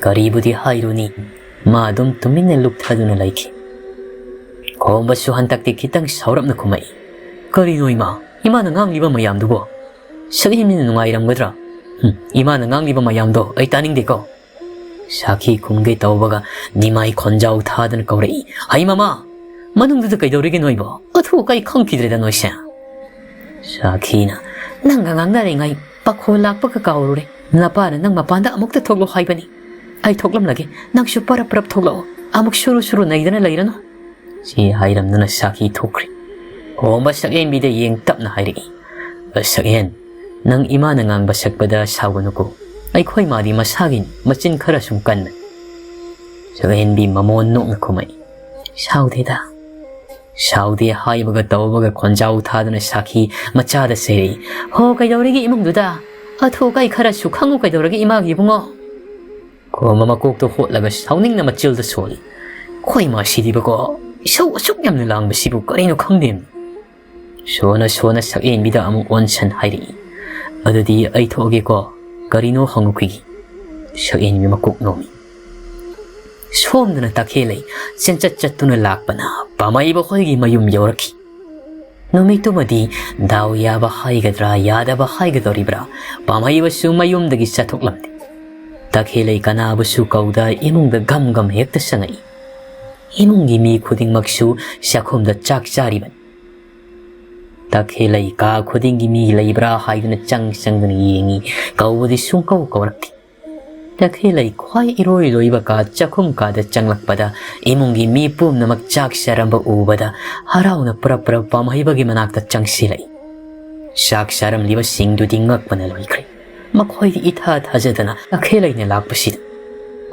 ꯀꯔꯤꯕꯨꯗꯤ ꯍꯥꯏꯔꯨꯅꯤ, ꯃꯥ ꯑꯗꯨꯝ ꯇꯨꯃꯤꯟꯅ ꯂꯨꯞꯊꯗꯨꯅ ꯂꯩꯈꯤ꯫ ꯈꯣꯝꯕꯁꯨ ꯍꯟꯗꯛꯇꯤ ꯈꯤꯇꯪ ꯁꯥꯎꯔꯞꯅ ꯈꯨꯝꯃꯛꯏ, "ꯀꯔꯤꯅꯣ ꯏꯃꯥ, ꯏꯃꯥꯅ ꯉꯥꯡꯂꯤꯕ ꯃꯌꯥꯝꯗꯨꯕꯣ? ꯁꯛꯍꯦꯟꯕꯤꯅ ꯅꯨꯡꯉꯥꯏꯔꯝꯒꯗ꯭ꯔꯥ? ꯍꯨꯝ, ꯏꯃꯥꯅ ꯉꯥꯡꯂꯤꯕ ꯃꯌꯥꯝꯗꯣ ꯑꯩ ꯇꯥꯅꯤꯡꯗꯦꯀꯣ꯫" ꯁꯥꯈꯤ ꯈꯨꯝꯒꯦ ꯇꯧꯕꯒ ꯅꯤꯃꯥꯏ ꯈꯣꯟꯖꯥꯎ ꯊꯥꯗꯨꯅ ꯀꯧꯔꯛꯏ, "ꯍꯩ ꯃꯃꯥ, ꯃꯅꯨꯡꯗꯨꯗ ꯀꯩꯗꯧꯔꯤꯒꯦ ꯅꯣꯏꯕꯣ? ꯑꯊꯨ ꯑꯀꯥꯏ ꯈꯪꯈꯤꯗ꯭ꯔꯦꯗ ꯅꯣꯏꯁꯦ"꯫ ꯁꯥꯈꯤꯅ, "ꯅꯪꯒ ꯉꯥꯡꯅꯔꯤꯉꯩ ꯄꯥꯈꯣꯜ ꯂꯥꯛꯄꯒ ꯀꯥꯎꯔꯨꯔꯦ꯫ ꯅꯄꯥꯅ ꯅꯪ ꯃꯄꯥꯟꯗ ꯑꯃꯨꯛꯇ ꯊꯣꯛꯂꯣ ꯍꯥꯏꯕꯅꯤ꯫ ꯑꯩ ꯊꯣꯛꯂꯝꯂꯒꯦ, ꯅꯪꯁꯨ ꯄꯔꯞ ꯄꯔꯞ ꯊꯣꯛꯂꯛꯑꯣ꯫ ꯑꯃꯨꯛ ꯁꯨꯔꯨ ꯁꯨꯔꯨ ꯅꯩꯗꯅ ꯂꯩꯔꯅꯨ"꯫ ꯁꯤ ꯍꯥꯏꯔꯝꯗꯨꯅ ꯁꯥꯈꯤ ꯊꯣꯛꯈ꯭ꯔꯦ꯫ ꯍꯣꯝꯕ ꯁꯛꯍꯦꯟꯕꯤꯗ ꯌꯦꯡ ꯇꯞꯅ ꯍꯥꯏꯔꯛꯏ, "ꯁꯛꯍꯦꯟ, ꯅꯪ ꯏꯃꯥꯅ ꯉꯥꯡꯕ ꯁꯛꯄꯗ ꯁꯥꯎꯒꯅꯨꯀꯣ꯫ ꯑꯩꯈꯣꯏ ꯃꯥꯗꯤ ꯃꯁꯥꯒꯤꯅꯤ, ꯃꯆꯤꯟ ꯈꯔ ꯁꯨꯝ ꯀꯟꯕꯅꯤ"꯫ ꯁꯛꯍꯦꯟꯕꯤ ꯃꯃꯣꯟ ꯅꯣꯛꯅ ꯈꯨꯝꯃꯛꯏ, "ꯁꯥꯎꯗꯦꯗ"꯫ ꯁꯥꯎꯗꯦ ꯍꯥꯏꯕꯒ ꯇꯧꯕꯒ ꯈꯣꯟꯖꯥꯎ ꯊꯥꯗꯨꯅ ꯁꯥꯈꯤ ꯃꯆꯥꯗ ꯆꯩꯔꯛꯏ, "ꯍꯣ, ꯀꯩꯗꯧꯔꯤꯒꯦ ꯏꯃꯨꯡꯗꯨꯗ? ꯑꯊꯨ ꯑꯀꯥꯏ ꯈꯔꯁꯨ ꯈꯪꯉꯨ ꯀꯩꯗꯧꯔꯒꯦ ꯏꯃꯥꯒꯤ ꯏꯕꯨꯡꯉꯣ"꯫ ꯈꯣꯝꯕ ꯃꯀꯣꯛꯇꯣ ꯍꯣꯠꯂꯒ ꯁꯥꯎꯅꯤꯡꯅ ꯃꯆꯤꯜꯗ ꯁꯣꯜꯂꯤ, "ꯈꯣꯏ ꯃꯥꯁꯤꯗꯤꯕꯀꯣ, ꯏꯁꯧ ꯑꯁꯨꯛ ꯌꯥꯝꯅ ꯂꯥꯡꯕꯁꯤꯕꯨ ꯀꯔꯤꯅꯣ ꯈꯪꯗꯦ"꯫ ꯁꯣꯟꯅ ꯁꯣꯟꯅ ꯁꯛꯍꯦꯟꯕꯤꯗ ꯑꯃꯨꯛ ꯑꯣꯟꯁꯟ ꯍꯥꯏꯔꯛꯏ, "ꯑꯗꯨꯗꯤ ꯑꯩ ꯊꯣꯛꯑꯒꯦꯀꯣ, ꯀꯔꯤꯅꯣ ꯍꯪꯉꯨꯈꯤꯒꯦ"꯫ ꯁꯛꯍꯦꯟꯕꯤ ꯃꯀꯣꯛ ꯅꯣꯝꯃꯤ꯫ ꯁꯣꯝꯗꯅ ꯇꯈꯦꯜꯂꯩ ꯆꯦꯟꯆꯠ ꯆꯠꯇꯨꯅ ꯂꯥꯛꯄꯅ ꯄꯥꯃꯩꯕ ꯍꯣꯏꯒꯤ ꯃꯌꯨꯝ ꯌꯧꯔꯛꯈꯤ꯫ ꯅꯨꯃꯤꯠꯇꯨꯃꯗꯤ ꯗꯥꯎ ꯌꯥꯕ ꯍꯥꯏꯒꯗ꯭ꯔꯥ ꯌꯥꯗꯕ ꯍꯥꯏꯒꯗꯧꯔꯤꯕ꯭ꯔꯥ, ꯄꯥꯃꯩꯕꯁꯨ ꯃꯌꯨꯝꯗꯒꯤ ꯆꯠꯊꯣꯛꯂꯝꯗꯦ꯫ ꯇꯈꯦꯜꯂꯩ ꯀꯅꯥꯕꯨꯁꯨ ꯀꯧꯗ ꯏꯃꯨꯡꯗ ꯒꯝ ꯒꯝ ꯍꯦꯛꯇ ꯆꯪꯉꯛꯏ꯫ ꯏꯃꯨꯡꯒꯤ ꯃꯤ ꯈꯨꯗꯤꯡꯃꯛꯁꯨ ꯆꯥꯛꯈꯨꯝꯗ ꯆꯥꯛ ꯆꯥꯔꯤꯕꯅꯤ꯫ ꯇꯈꯦꯜꯂꯩ ꯀꯥ ꯈꯨꯗꯤꯡꯒꯤ ꯃꯤ ꯂꯩꯕ꯭ꯔꯥ ꯍꯥꯏꯗꯨꯅ ꯆꯪ ꯆꯪꯗꯨꯅ ꯌꯦꯡꯉꯤ, ꯀꯧꯕꯗꯤ ꯁꯨꯡꯀꯧ ꯀꯧꯔꯛꯇꯦ꯫ ꯇꯈꯦꯜꯂꯩ ꯈ꯭ꯋꯥꯏ ꯏꯔꯣꯏ ꯂꯣꯏꯕ ꯀꯥ ꯆꯥꯛꯈꯨꯝ ꯀꯥꯗ ꯆꯪꯂꯛꯄꯗ ꯏꯃꯨꯡꯒꯤ ꯃꯤ ꯄꯨꯝꯅꯃꯛ ꯆꯥꯛ ꯆꯥꯔꯝꯕ ꯎꯕꯗ ꯍꯔꯥꯎꯅ ꯄꯨꯔꯞ ꯄꯨꯔꯞ ꯄꯥꯝꯍꯩꯕꯒꯤ ꯃꯅꯥꯛꯇ ꯆꯪꯁꯤꯜꯂꯛꯏ꯫ ꯆꯥꯛ ꯆꯥꯔꯝꯂꯤꯕꯁꯤꯡꯗꯨꯗꯤ ꯉꯛꯄꯅ ꯂꯣꯏꯈ꯭ꯔꯦ꯫ ꯃꯈꯣꯏꯗꯤ ꯏꯊꯥ ꯊꯥꯖꯗꯅ ꯇꯈꯦꯜꯂꯩꯅ ꯂꯥꯛꯄꯁꯤꯗ꯫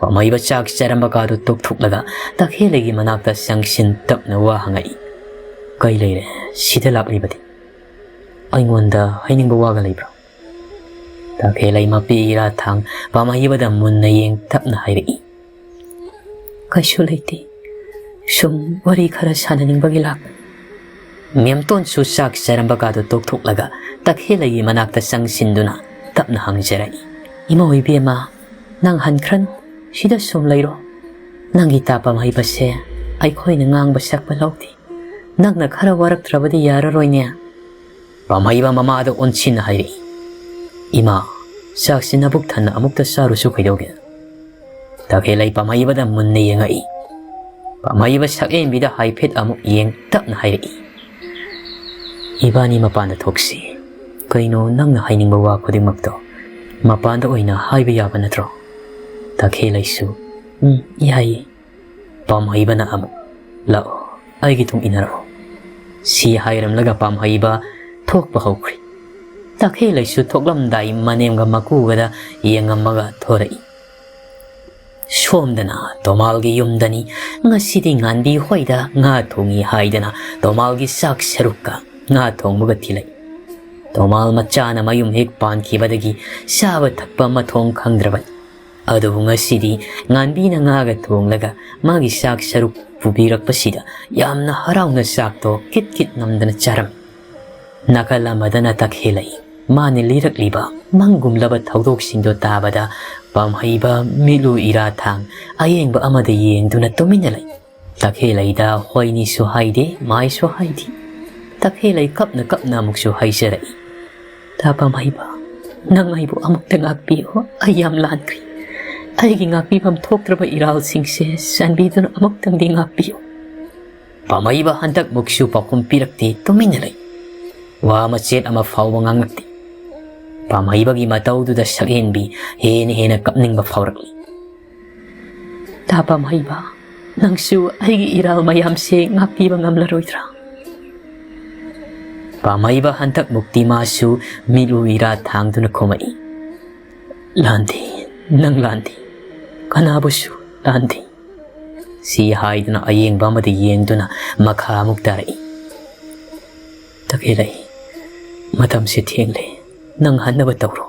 ꯄꯥꯝꯍꯩꯕ ꯆꯥꯛ ꯆꯥꯔꯝꯕ ꯀꯥꯗꯨ ꯇꯣꯛꯊꯣꯛꯂꯒ ꯇꯈꯦꯜꯂꯩꯒꯤ ꯃꯅꯥꯛꯇ ꯆꯪꯁꯤꯟ ꯇꯞꯅ ꯋꯥ ꯍꯪꯉꯛꯏ, "ꯀꯩ ꯂꯩꯔꯦ? ꯁꯤꯗ ꯂꯥꯛꯂꯤꯕꯗꯤ? ꯑꯩꯉꯣꯟꯗ ꯍꯥꯏꯅꯤꯡꯕ ꯋꯥꯒ ꯂꯩꯕ꯭ꯔꯥ?" ꯇꯈꯦꯜꯂꯩ ꯃꯄꯤ ꯏꯔꯥ ꯊꯥꯡ ꯄꯥꯝꯍꯩꯕꯗ ꯃꯨꯟꯅ ꯌꯦꯡ ꯇꯞꯅ ꯍꯥꯏꯔꯛꯏ, "ꯀꯩꯁꯨ ꯂꯩꯇꯦ꯫ ꯁꯨꯝ ꯋꯥꯔꯤ ꯈꯔ ꯁꯥꯟꯅꯅꯤꯡꯕꯒꯤ ꯂꯥꯛꯄꯅꯤ"꯫ ꯃꯦꯝꯇꯣꯟꯁꯨ ꯆꯥꯛ ꯆꯥꯔꯝꯕ ꯀꯥꯗꯨ ꯇꯣꯛꯊꯣꯛꯂꯒ ꯇꯈꯦꯜꯂꯩꯒꯤ ꯃꯅꯥꯛꯇ ꯆꯪꯁꯤꯟꯗꯨꯅ ꯇꯞꯅ ꯍꯪꯖꯔꯛꯏ, "ꯏꯃꯧ ꯏꯕꯦꯝꯃ, ꯅꯪ ꯍꯟꯈ꯭ꯔꯅꯨ꯫ ꯁꯤꯗ ꯁꯨꯝ ꯂꯩꯔꯣ꯫ ꯅꯪꯒꯤ ꯇꯥ ꯄꯥꯝꯍꯩꯕꯁꯦ ꯑꯩꯈꯣꯏꯅ ꯉꯥꯡꯕ ꯁꯛꯄ ꯂꯧꯗꯦ꯫ ꯅꯪꯅ ꯈꯔ ꯋꯥꯔꯛꯇ꯭ꯔꯕꯗꯤ ꯌꯥꯔꯔꯣꯏꯅꯦ"꯫ ꯄꯥꯝꯍꯩꯕ ꯃꯃꯥꯗ ꯑꯣꯟꯁꯤꯟꯅ ꯍꯥꯏꯔꯛꯏ, "ꯏꯃꯥ, ꯆꯥꯛꯁꯤ ꯅꯕꯨꯛ ꯊꯟꯅ ꯑꯃꯨꯛꯇ ꯆꯥꯔꯨꯁꯨ ꯀꯩꯗꯧꯒꯦ?" ꯇꯈꯦꯜꯂꯩ ꯄꯥꯝꯍꯩꯕꯗ ꯃꯨꯟꯅ ꯌꯦꯡꯉꯛꯏ꯫ ꯄꯥꯝꯍꯩꯕ ꯁꯛꯍꯦꯟꯕꯤꯗ ꯍꯥꯏꯐꯦꯠ ꯑꯃꯨꯛ ꯌꯦꯡ ꯇꯞꯅ ꯍꯥꯏꯔꯛꯏ, "ꯏꯕꯥꯅꯤ ꯃꯄꯥꯟꯗ ꯊꯣꯛꯁꯤ꯫ ꯀꯩꯅꯣ ꯅꯪꯅ ꯍꯥꯏꯅꯤꯡꯕ ꯋꯥ ꯈꯨꯗꯤꯡꯃꯛꯇꯣ ꯃꯄꯥꯟꯗ ꯑꯣꯏꯅ ꯍꯥꯏꯕ ꯌꯥꯕ ꯅꯠꯇ꯭ꯔꯣ?" ꯇꯈꯦꯜꯂꯩꯁꯨ, "ꯎꯝ, ꯌꯥꯏꯌꯦ꯫" ꯄꯥꯝꯍꯩꯕꯅ ꯑꯃꯨꯛ, "ꯂꯥꯛꯑꯣ, ꯑꯩꯒꯤ ꯇꯨꯡ ꯏꯟꯅꯔꯛꯑꯣ꯫" ꯁꯤ ꯍꯥꯏꯔꯝꯂꯒ ꯄꯥꯝꯍꯩꯕ ꯊꯣꯛꯄ ꯍꯧꯈ꯭ꯔꯦ꯫ ꯇꯈꯦꯜꯂꯩꯁꯨ ꯊꯣꯛꯂꯝꯗꯥꯏ ꯃꯅꯦꯝꯒ ꯃꯀꯨꯒꯗ ꯌꯦꯡꯉꯝꯃꯒ ꯊꯣꯔꯛꯏ꯫ ꯁꯣꯝꯗꯅ ꯇꯣꯃꯥꯜꯒꯤ ꯌꯨꯝꯗꯅꯤ꯫ ꯉꯁꯤꯗꯤ ꯉꯥꯟꯕꯤ ꯍꯣꯏꯗ ꯉꯥ ꯊꯣꯡꯉꯤ ꯍꯥꯏꯗꯅ ꯇꯣꯃꯥꯜꯒꯤ ꯆꯥꯛ ꯁꯔꯨꯛꯀ ꯉꯥ ꯊꯣꯡꯕꯒ ꯊꯤꯜꯂꯛꯏ꯫ ꯇꯣꯃꯥꯜ ꯃꯆꯥꯅ ꯃꯌꯨꯝ ꯍꯦꯛ ꯄꯥꯟꯈꯤꯕꯗꯒꯤ ꯆꯥꯕ ꯊꯛꯄ ꯃꯊꯣꯡ ꯈꯪꯗ꯭ꯔꯕꯅꯤ꯫ ꯑꯗꯨꯕꯨ ꯉꯁꯤꯗꯤ ꯉꯥꯟꯕꯤꯅ ꯉꯥꯒ ꯊꯣꯡꯂꯒ ꯃꯥꯒꯤ ꯆꯥꯛ ꯁꯔꯨꯛ ꯄꯨꯕꯤꯔꯛꯄꯁꯤꯗ ꯌꯥꯝꯅ ꯍꯔꯥꯎꯅ ꯆꯥꯛꯇꯣ ꯀꯤꯠ ꯀꯤꯠ ꯅꯝꯗꯅ ꯆꯥꯔꯝꯃꯤ꯫ ꯅꯥꯀꯜ ꯑꯃꯗꯅ ꯇꯈꯦꯜꯂꯩ꯫ ꯃꯥꯅ ꯂꯤꯔꯛꯂꯤꯕ ꯃꯪꯒꯨꯝꯂꯕ ꯊꯧꯗꯣꯛꯁꯤꯡꯗꯣ ꯇꯥꯕꯗ ꯄꯥꯝꯍꯩꯕ ꯃꯤꯠꯂꯨ ꯏꯔꯥ ꯊꯥꯡ ꯑꯌꯦꯡꯕ ꯑꯃꯗ ꯌꯦꯡꯗꯨꯅ ꯇꯨꯃꯤꯟꯅ ꯂꯩ꯫ ꯇꯈꯦꯜꯂꯩꯗ ꯍꯣꯏꯅꯤꯁꯨ ꯍꯥꯏꯗꯦ, ꯃꯥꯏꯁꯨ ꯍꯥꯏꯗꯦ꯫ ꯇꯈꯦꯜꯂꯩ ꯀꯞꯅ ꯀꯞꯅ ꯑꯃꯨꯛꯁꯨ ꯍꯥꯏꯖꯔꯛꯏ, "ꯇꯥ ꯄꯥꯝꯍꯩꯕ, ꯅꯪ ꯑꯩꯕꯨ ꯑꯃꯨꯛꯇ ꯉꯥꯛꯄꯤꯌꯨ꯫ ꯑꯩ ꯌꯥꯝ ꯂꯥꯟꯈ꯭ꯔꯦ꯫ ꯑꯩꯒꯤ ꯉꯥꯛꯄꯤꯐꯝ ꯊꯣꯛꯇ꯭ꯔꯕ ꯏꯔꯥꯜꯁꯤꯡꯁꯦ ꯆꯥꯟꯕꯤꯗꯨꯅ ꯑꯃꯨꯛꯇꯪꯗꯤ ꯉꯥꯛꯄꯤꯌꯨ꯫" ꯄꯥꯝꯍꯩꯕ ꯍꯟꯗꯛꯃꯨꯛꯁꯨ ꯄꯥꯎꯈꯨꯝ ꯄꯤꯔꯛꯇꯦ, ꯇꯨꯃꯤꯟꯅ ꯂꯩ꯫ ꯋꯥ ꯃꯆꯦꯠ ꯑꯃ ꯐꯥꯎꯕ ꯉꯥꯡꯂꯛꯇꯦ꯫ ꯄꯥꯝꯍꯩꯕꯒꯤ ꯃꯇꯧꯗꯨꯗ ꯁꯛꯍꯦꯟꯕꯤ ꯍꯦꯟꯅ ꯍꯦꯟꯅ ꯀꯞꯅꯤꯡꯕ ꯐꯥꯎꯔꯛꯂꯤ꯫ "ꯇꯥ ꯄꯥꯝꯍꯩꯕ, ꯅꯪꯁꯨ ꯑꯩꯒꯤ ꯏꯔꯥꯜ ꯃꯌꯥꯝꯁꯦ ꯉꯥꯛꯄꯤꯕ ꯉꯝꯂꯔꯣꯏꯗ꯭ꯔꯥ?" ꯄꯥꯝꯍꯩꯕ ꯍꯟꯗꯛꯃꯨꯛꯇꯤ ꯃꯥꯁꯨ ꯃꯤꯠꯂꯨ ꯏꯔꯥ ꯊꯥꯡꯗꯨꯅ ꯈꯨꯝꯃꯛꯏ, "ꯂꯥꯟꯗꯦ, ꯅꯪ ꯂꯥꯟꯗꯦ, ꯀꯅꯥꯕꯨꯁꯨ ꯂꯥꯟꯗꯦ꯫" ꯁꯤ ꯍꯥꯏꯗꯨꯅ ꯑꯌꯦꯡꯕ ꯑꯃꯗ ꯌꯦꯡꯗꯨꯅ ꯃꯈꯥ ꯑꯃꯨꯛ ꯇꯥꯔꯛꯏ, "ꯇꯈꯦꯜꯂꯩ, ꯃꯇꯝꯁꯦ ꯊꯦꯡꯂꯦ, ꯅꯪ ꯍꯟꯅꯕ ꯇꯧꯔꯣ꯫"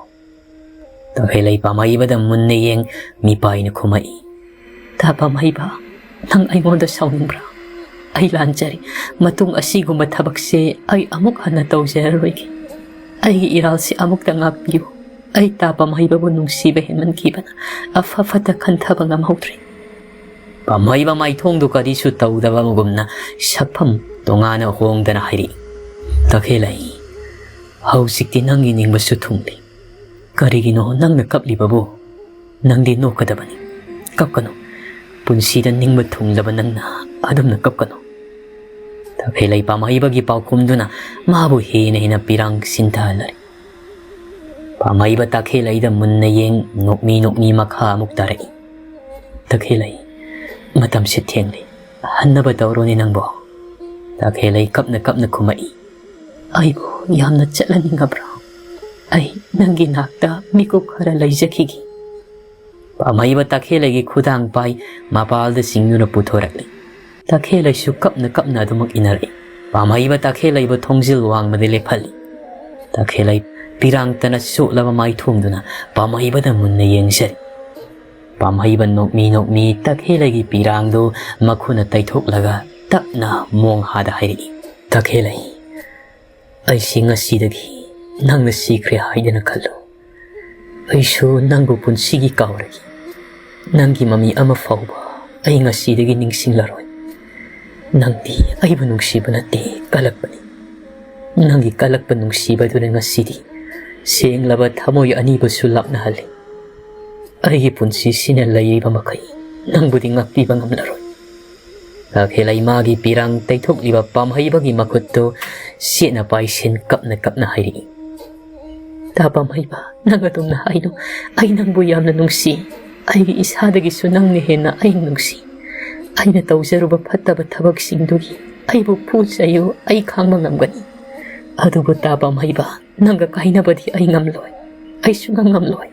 ꯇꯈꯦꯜꯂꯩ ꯄꯥꯝꯍꯩꯕꯗ ꯃꯨꯟꯅ ꯌꯦꯡ ꯃꯤꯄꯥꯏꯅ ꯈꯨꯝꯃꯛꯏ, "ꯇꯥ ꯄꯥꯝꯍꯩꯕ, ꯅꯪ ꯑꯩꯉꯣꯟꯗ ꯁꯥꯎꯅꯤꯡꯕ꯭ꯔꯥ? ꯑꯩ ꯂꯥꯟꯖꯔꯦ꯫ ꯃꯇꯨꯡ ꯑꯁꯤꯒꯨꯝꯕ ꯊꯕꯛꯁꯦ ꯑꯩ ꯑꯃꯨꯛ ꯍꯟꯅ ꯇꯧꯖꯔꯔꯣꯏꯒꯦ꯫ ꯑꯩꯒꯤ ꯏꯔꯥꯜꯁꯤ ꯑꯃꯨꯛꯇ ꯉꯥꯛꯄꯤꯌꯨ꯫ ꯑꯩ ꯇꯥ ꯄꯥꯝꯍꯩꯕꯕꯨ ꯅꯨꯡꯁꯤꯕ ꯍꯦꯟꯃꯟꯈꯤꯕꯅ ꯑꯐ ꯐꯠꯇ ꯈꯟꯊꯕ ꯉꯝꯍꯧꯗ꯭ꯔꯦ꯫" ꯄꯥꯝꯍꯩꯕ ꯃꯥꯏꯊꯣꯡꯗꯨ ꯀꯔꯤꯁꯨ ꯇꯧꯗꯕ ꯑꯃꯒꯨꯝꯅ ꯁꯛꯐꯝ ꯇꯣꯉꯥꯟꯅ ꯍꯣꯡꯗꯅ ꯍꯥꯏꯔꯛꯏ, "ꯇꯈꯦꯜꯂꯩ, ꯍꯧꯖꯤꯛꯇꯤ ꯅꯪꯒꯤ ꯅꯤꯡꯕꯁꯨ ꯊꯨꯡꯂꯦ꯫ ꯀꯔꯤꯒꯤꯅꯣ ꯅꯪꯅ ꯀꯞꯂꯤꯕꯕꯨ? ꯅꯪꯗꯤ ꯅꯣꯛꯀꯗꯕꯅꯤ꯫ ꯀꯞꯀꯅꯨ꯫ ꯄꯨꯟꯁꯤꯗ ꯅꯤꯡꯕ ꯊꯨꯡꯂꯕ ꯅꯪꯅ ꯑꯗꯨꯝꯅ ꯀꯞꯀꯅꯨ꯫ ꯇꯈꯦꯜꯂꯩ ꯄꯥꯝꯍꯩꯕꯒꯤ ꯄꯥꯎꯈꯨꯝꯗꯨꯅ ꯃꯥꯕꯨ ꯍꯦꯟꯅ ꯍꯦꯟꯅ ꯄꯤꯔꯥꯡ ꯁꯤꯟꯊꯍꯜꯂꯔꯦ꯫ ꯄꯥꯝꯍꯩꯕ ꯇꯈꯦꯜꯂꯩꯗ ꯃꯨꯟꯅ ꯌꯦꯡ ꯅꯣꯛꯃꯤ ꯅꯣꯛꯃꯤ ꯃꯈꯥ ꯑꯃꯨꯛ ꯇꯥꯔꯛꯏ꯫ "ꯇꯈꯦꯜꯂꯩ, ꯃꯇꯝꯁꯦ ꯊꯦꯡꯂꯦ꯫ ꯍꯟꯅꯕ ꯇꯧꯔꯣꯅꯦ ꯅꯪꯕꯣ꯫" ꯇꯈꯦꯜꯂꯩ ꯀꯞꯅ ꯀꯞꯅ ꯈꯨꯝꯃꯛꯏ꯫ "ꯑꯩꯕꯨ ꯌꯥꯝꯅ ꯆꯠꯍꯟꯅꯤꯡꯉꯕ꯭ꯔꯣ? ꯑꯩ ꯅꯪꯒꯤ ꯅꯥꯛꯇ ꯃꯤꯀꯨꯞ ꯈꯔ ꯂꯩꯖꯈꯤꯒꯦ꯫" ꯄꯥꯝꯍꯩꯕ ꯇꯈꯦꯜꯂꯩꯒꯤ ꯈꯨꯗꯥꯡ ꯄꯥꯏ ꯃꯄꯥꯜꯗ ꯆꯤꯡꯗꯨꯅ ꯄꯨꯊꯣꯔꯛꯂꯤ꯫ ꯇꯈꯦꯜꯂꯩꯁꯨ ꯀꯞꯅ ꯀꯞꯅ ꯑꯗꯨꯃꯛ ꯏꯟꯅꯔꯛꯏ꯫ ꯄꯥꯝꯍꯩꯕ ꯇꯈꯦꯜꯂꯩꯕꯨ ꯊꯣꯡꯖꯤꯜ ꯋꯥꯡꯃꯗ ꯂꯦꯞꯍꯜꯂꯤ꯫ ꯇꯈꯦꯜꯂꯩ ꯄꯤꯔꯥꯡꯇꯅ ꯆꯣꯠꯂꯕ ꯃꯥꯏꯊꯣꯡꯗꯨꯅ ꯄꯥꯝꯍꯩꯕꯗ ꯃꯨꯟꯅ ꯌꯦꯡꯖꯔꯤ꯫ ꯄꯥꯝꯍꯩꯕ ꯅꯣꯛꯃꯤ ꯅꯣꯛꯃꯤ ꯇꯈꯦꯜꯂꯩꯒꯤ ꯄꯤꯔꯥꯡꯗꯨ ꯃꯈꯨꯠꯅ ꯇꯩꯊꯣꯛꯂꯒ ꯇꯞꯅ ꯃꯣꯡꯍꯥꯗ ꯍꯥꯏꯔꯛꯏ, "ꯇꯈꯦꯜꯂꯩ, ꯑꯩꯁꯤ ꯉꯁꯤꯗꯒꯤ ꯅꯪꯅ ꯁꯤꯈ꯭ꯔꯦ ꯍꯥꯏꯗꯅ ꯈꯜꯂꯨ꯫ ꯑꯩꯁꯨ ꯅꯪꯕꯨ ꯄꯨꯟꯁꯤꯒꯤ ꯀꯥꯎꯔꯒꯦ꯫ ꯅꯪꯒꯤ ꯃꯃꯤ ꯑꯃ ꯐꯥꯎꯕ ꯑꯩ ꯉꯁꯤꯗꯒꯤ ꯅꯤꯡꯁꯤꯡꯂꯔꯣꯏ꯫ ꯅꯪꯗꯤ ꯑꯩꯕꯨ ꯅꯨꯡꯁꯤꯕ ꯅꯠꯇꯦ, ꯀꯜꯂꯛꯄꯅꯤ꯫ ꯅꯪꯒꯤ ꯀꯜꯂꯛꯄ ꯅꯨꯡꯁꯤꯕꯗꯨꯅ ꯉꯁꯤꯗꯤ ꯁꯦꯡꯂꯕ ꯊꯃꯣꯏ ꯑꯅꯤꯕꯨꯁꯨ ꯂꯥꯞꯅꯍꯜꯂꯤ꯫ ꯑꯩꯒꯤ ꯄꯨꯟꯁꯤꯁꯤꯅ ꯂꯩꯔꯤꯕ ꯃꯈꯩ ꯅꯪꯕꯨꯗꯤ ꯉꯥꯛꯄꯤꯕ ꯉꯝꯂꯔꯣꯏ꯫" ꯇꯈꯦꯜꯂꯩ ꯃꯥꯒꯤ ꯄꯤꯔꯥꯡ ꯇꯩꯊꯣꯛꯂꯤꯕ ꯄꯥꯝꯍꯩꯕꯒꯤ ꯃꯈꯨꯠꯇꯨ ꯆꯦꯠꯅ ꯄꯥꯏꯁꯤꯟ ꯀꯞꯅ ꯀꯞꯅ ꯍꯥꯏꯔꯛꯏ, "ꯇꯥ ꯄꯥꯝꯍꯩꯕ, ꯅꯪ ꯑꯗꯨꯝꯅ ꯍꯥꯏꯅꯨ꯫ ꯑꯩ ꯅꯪꯕꯨ ꯌꯥꯝꯅ ꯅꯨꯡꯁꯤ꯫ ꯑꯩꯒꯤ ꯏꯁꯥꯗꯒꯤꯁꯨ ꯅꯪꯅ ꯍꯦꯟꯅ ꯑꯩ ꯅꯨꯡꯁꯤ꯫ ꯑꯩꯅ ꯇꯧꯖꯔꯨꯕ ꯐꯠꯇꯕ ꯊꯕꯛꯁꯤꯡꯗꯨꯒꯤ ꯑꯩꯕꯨ ꯐꯨ ꯆꯩꯌꯨ, ꯑꯩ ꯈꯥꯡꯕ ꯉꯝꯒꯅꯤ꯫ ꯑꯗꯨꯕꯨ ꯇꯥ ꯄꯥꯝꯍꯩꯕ, ꯅꯪꯒ ꯀꯥꯏꯅꯕꯗꯤ ꯑꯩ ꯉꯝꯂꯣꯏ꯫ ꯑꯩ ꯁꯨꯡꯉꯝ ꯉꯝꯂꯣꯏ꯫"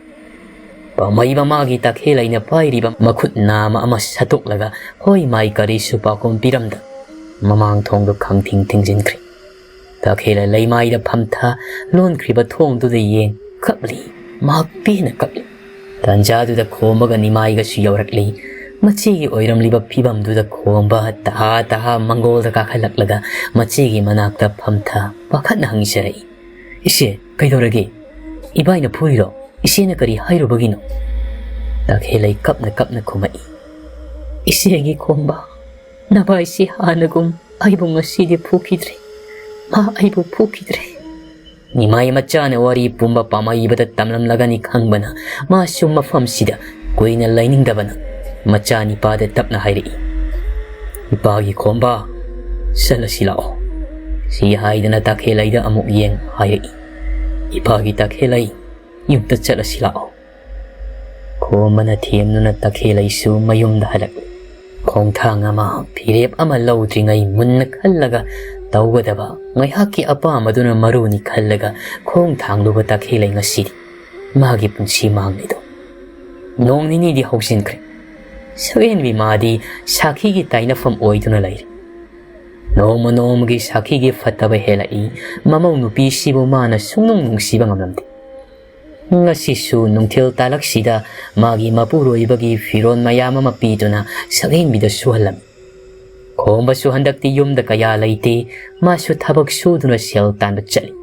ꯄꯥꯝꯍꯩꯕ ꯃꯥꯒꯤ ꯇꯈꯦꯜꯂꯩꯅ ꯄꯥꯏꯔꯤꯕ ꯃꯈꯨꯠ ꯅꯥꯝꯃ ꯑꯃ ꯁꯠꯇꯣꯛꯂꯒ ꯍꯣꯏ ꯃꯥꯏ ꯀꯔꯤꯁꯨ ꯄꯥꯎꯈꯨꯝ ꯄꯤꯔꯝꯗ ꯃꯃꯥꯡ ꯊꯣꯡꯗꯨ ꯈꯪꯊꯤꯡ ꯊꯤꯡꯖꯤꯟꯈ꯭ꯔꯦ꯫ ꯇꯈꯦꯜꯂꯩ ꯂꯩꯃꯥꯏꯗ ꯐꯝꯊ ꯂꯣꯟꯈ꯭ꯔꯤꯕ ꯊꯣꯡꯗꯨꯗ ꯌꯦꯡ ꯀꯞꯂꯤ, ꯃꯍꯥꯛ ꯄꯦꯟꯅ ꯀꯞꯂꯤ꯫ ꯇꯥꯟꯖꯥꯗꯨꯗ ꯈꯣꯝꯕꯒ ꯅꯤꯃꯥꯏꯒꯁꯨ ꯌꯧꯔꯛꯂꯤ꯫ ꯃꯆꯦꯒꯤ ꯑꯣꯏꯔꯝꯂꯤꯕ ꯐꯤꯕꯝꯗꯨꯗ ꯈꯣꯝꯕ ꯇꯍꯥ ꯇꯍꯥ ꯃꯪꯒꯣꯜꯗ ꯀꯥꯈꯠꯂꯛꯂꯒ ꯃꯆꯦꯒꯤ ꯃꯅꯥꯛꯇ ꯐꯝꯊ ꯄꯥꯈꯠꯅ ꯍꯪꯖꯔꯛꯏ, "ꯏꯆꯦ, ꯀꯩꯗꯧꯔꯒꯦ? ꯏꯕꯥꯏꯅ ꯐꯨꯔꯤꯔꯣ? ꯏꯆꯦꯅ ꯀꯔꯤ ꯍꯥꯏꯔꯨꯕꯒꯤꯅꯣ?" ꯇꯈꯦꯜꯂꯩ ꯀꯞꯅ ꯀꯞꯅ ꯈꯨꯝꯃꯛꯏ, "ꯏꯆꯦꯒꯤ ꯈꯣꯝꯕ, ꯅꯚꯥꯏꯁꯤ ꯍꯥꯟꯅꯒꯨꯝ ꯑꯩꯕꯨ ꯉꯁꯤꯗꯤ ꯐꯨꯈꯤꯗ꯭ꯔꯦ꯫ ꯃꯥ ꯑꯩꯕꯨ ꯐꯨꯈꯤꯗ꯭ꯔꯦ꯫" ꯅꯤꯃꯥꯏ ꯃꯆꯥꯅ ꯋꯥꯔꯤ ꯄꯨꯝꯕ ꯄꯥꯝꯍꯩꯕꯗ ꯇꯝꯂꯝꯂꯒꯅꯤ ꯈꯪꯕꯅ ꯃꯥꯁꯨ ꯃꯐꯝꯁꯤꯗ ꯀꯨꯏꯅ ꯂꯩꯅꯤꯡꯗꯕꯅ ꯃꯆꯥꯅꯤꯄꯥꯗ ꯇꯞꯅ ꯍꯥꯏꯔꯛꯏ, "ꯏꯄꯥꯒꯤ ꯈꯣꯝꯕ, ꯆꯠꯂꯁꯤ ꯂꯥꯛꯑꯣ"꯫ ꯁꯤ ꯍꯥꯏꯗꯅ ꯇꯈꯦꯜꯂꯩꯗ ꯑꯃꯨꯛ ꯌꯦꯡ ꯍꯥꯏꯔꯛꯏ, "ꯏꯄꯥꯒꯤ ꯇꯈꯦꯜꯂꯩ, ꯌꯨꯝꯗ ꯆꯠꯂꯁꯤ ꯂꯥꯛꯑꯣ"꯫ ꯈꯣꯝꯕꯅ ꯊꯦꯝꯗꯨꯅ ꯇꯈꯦꯜꯂꯩꯁꯨ ꯃꯌꯨꯝꯗ ꯍꯜꯂꯛꯂꯦ꯫ ꯈꯣꯡꯊꯥꯡ ꯑꯃ, ꯐꯤꯔꯦꯞ ꯑꯃ ꯂꯧꯗ꯭ꯔꯤꯉꯩ ꯃꯨꯟꯅ ꯈꯜꯂꯒ ꯇꯧꯒꯗꯕ, ꯉꯥꯏꯍꯥꯛꯀꯤ ꯑꯄꯥꯝꯕꯗꯨꯅ ꯃꯔꯨꯅꯤ ꯈꯜꯂꯒ ꯈꯣꯡ ꯊꯥꯡꯂꯨꯕ ꯇꯈꯦꯜꯂꯩ ꯉꯁꯤꯗꯤ ꯃꯥꯒꯤ ꯄꯨꯟꯁꯤ ꯃꯥꯡꯂꯤꯗꯣ꯫ ꯅꯣꯡ ꯅꯤꯅꯤꯗꯤ ꯍꯧꯖꯤꯟꯈ꯭ꯔꯦ꯫ ꯁꯛꯍꯦꯟꯕꯤ ꯃꯥꯗꯤ ꯁꯥꯈꯤꯒꯤ ꯇꯥꯏꯅꯐꯝ ꯑꯣꯏꯗꯨꯅ ꯂꯩꯔꯦ꯫ ꯅꯣꯡꯃ ꯅꯣꯡꯃꯒꯤ ꯁꯥꯈꯤꯒꯤ ꯐꯠꯇꯕ ꯍꯦꯜꯂꯛꯏ꯫ ꯃꯃꯧ ꯅꯨꯄꯤꯁꯤꯕꯨ ꯃꯥꯅ ꯁꯨꯡꯅꯨꯡ ꯅꯨꯡꯁꯤꯕ ꯉꯝꯂꯝꯗꯦ꯫ ꯉꯁꯤꯁꯨ ꯅꯨꯡꯊꯤꯜ ꯇꯥꯂꯛꯁꯤꯗ ꯃꯥꯒꯤ ꯃꯄꯨꯔꯣꯏꯕꯒꯤ ꯐꯤꯔꯣꯜ ꯃꯌꯥꯝ ꯑꯃ ꯄꯤꯗꯨꯅ ꯁꯛꯍꯦꯟꯕꯤꯗ ꯁꯨꯍꯜꯂꯝꯃꯤ꯫ ꯈꯣꯝꯕꯁꯨ ꯍꯟꯗꯛꯇꯤ ꯌꯨꯝꯗ ꯀꯌꯥ ꯂꯩꯇꯦ꯫ ꯃꯥꯁꯨ ꯊꯕꯛ ꯁꯨꯗꯨꯅ ꯁꯦꯜ ꯇꯥꯟꯕ ꯆꯠꯂꯤ꯫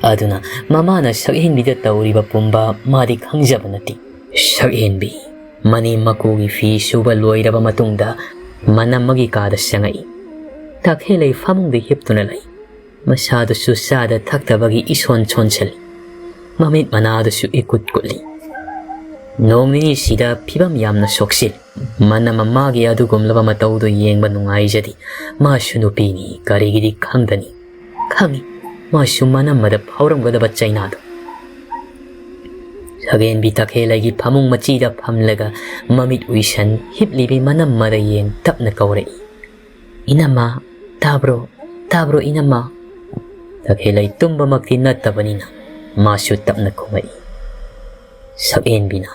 ꯑꯗꯨꯅ ꯃꯃꯥꯅ ꯁꯛꯍꯦꯟꯕꯤꯗ ꯇꯧꯔꯤꯕ ꯄꯨꯝꯕ ꯃꯥꯗꯤ ꯈꯪꯖꯕ ꯅꯠꯇꯦ꯫ ꯁꯛꯍꯦꯟꯕꯤ ꯃꯅꯦꯝ ꯃꯀꯨꯒꯤ ꯐꯤ ꯁꯨꯕ ꯂꯣꯏꯔꯕ ꯃꯇꯨꯡꯗ ꯃꯅꯝꯃꯒꯤ ꯀꯥꯗ ꯆꯪꯉꯛꯏ꯫ ꯇꯈꯦꯜꯂꯩ ꯐꯃꯨꯡꯗ ꯍꯤꯞꯇꯨꯅ ꯂꯩ꯫ ꯃꯁꯥꯗꯨꯁꯨ ꯆꯥꯗ ꯊꯛꯇꯕꯒꯤ ꯏꯁꯣꯟ ꯁꯣꯟꯁꯤꯜꯂꯤ꯫ ꯃꯃꯤꯠ ꯃꯅꯥꯗꯨꯁꯨ ꯏꯀꯨꯠ ꯀꯨꯠꯂꯤ꯫ ꯅꯣꯡ ꯅꯤꯅꯤꯁꯤꯗ ꯐꯤꯕꯝ ꯌꯥꯝꯅ ꯁꯣꯛꯆꯤꯜꯂꯤ꯫ ꯃꯅꯝꯃ ꯃꯥꯒꯤ ꯑꯗꯨꯒꯨꯝꯂꯕ ꯃꯇꯧꯗꯨ ꯌꯦꯡꯕ ꯅꯨꯡꯉꯥꯏꯖꯗꯦ꯫ ꯃꯥꯁꯨ ꯅꯨꯄꯤꯅꯤ, ꯀꯔꯤꯒꯤꯗꯤ ꯈꯪꯗꯅꯤ? ꯈꯪꯏ, ꯃꯥꯁꯨ ꯃꯅꯝꯃꯗ ꯐꯥꯎꯔꯝꯒꯗꯕ ꯆꯩꯅꯥꯗꯣ꯫ ꯁꯛꯍꯦꯟꯕꯤ ꯇꯈꯦꯜꯂꯩꯒꯤ ꯐꯃꯨꯡ ꯃꯆꯤꯗ ꯐꯝꯂꯒ ꯃꯃꯤꯠ ꯎꯏꯁꯟ ꯍꯤꯞꯂꯤꯕꯤ ꯃꯅꯝꯃꯗ ꯌꯦꯡ ꯇꯞꯅ ꯀꯧꯔꯛꯏ, "ꯏꯅꯝꯃ, ꯇꯥꯕ꯭ꯔꯣ? ꯇꯥꯕ꯭ꯔꯣ, ꯏꯅꯝꯃ?" ꯇꯈꯦꯜꯂꯩ ꯇꯨꯝꯕꯃꯛꯇꯤ ꯅꯠꯇꯕꯅꯤꯅ ꯃꯥꯁꯨ ꯇꯞꯅ ꯈꯨꯝꯃꯛꯏ꯫ ꯁꯛꯍꯦꯟꯕꯤꯅ,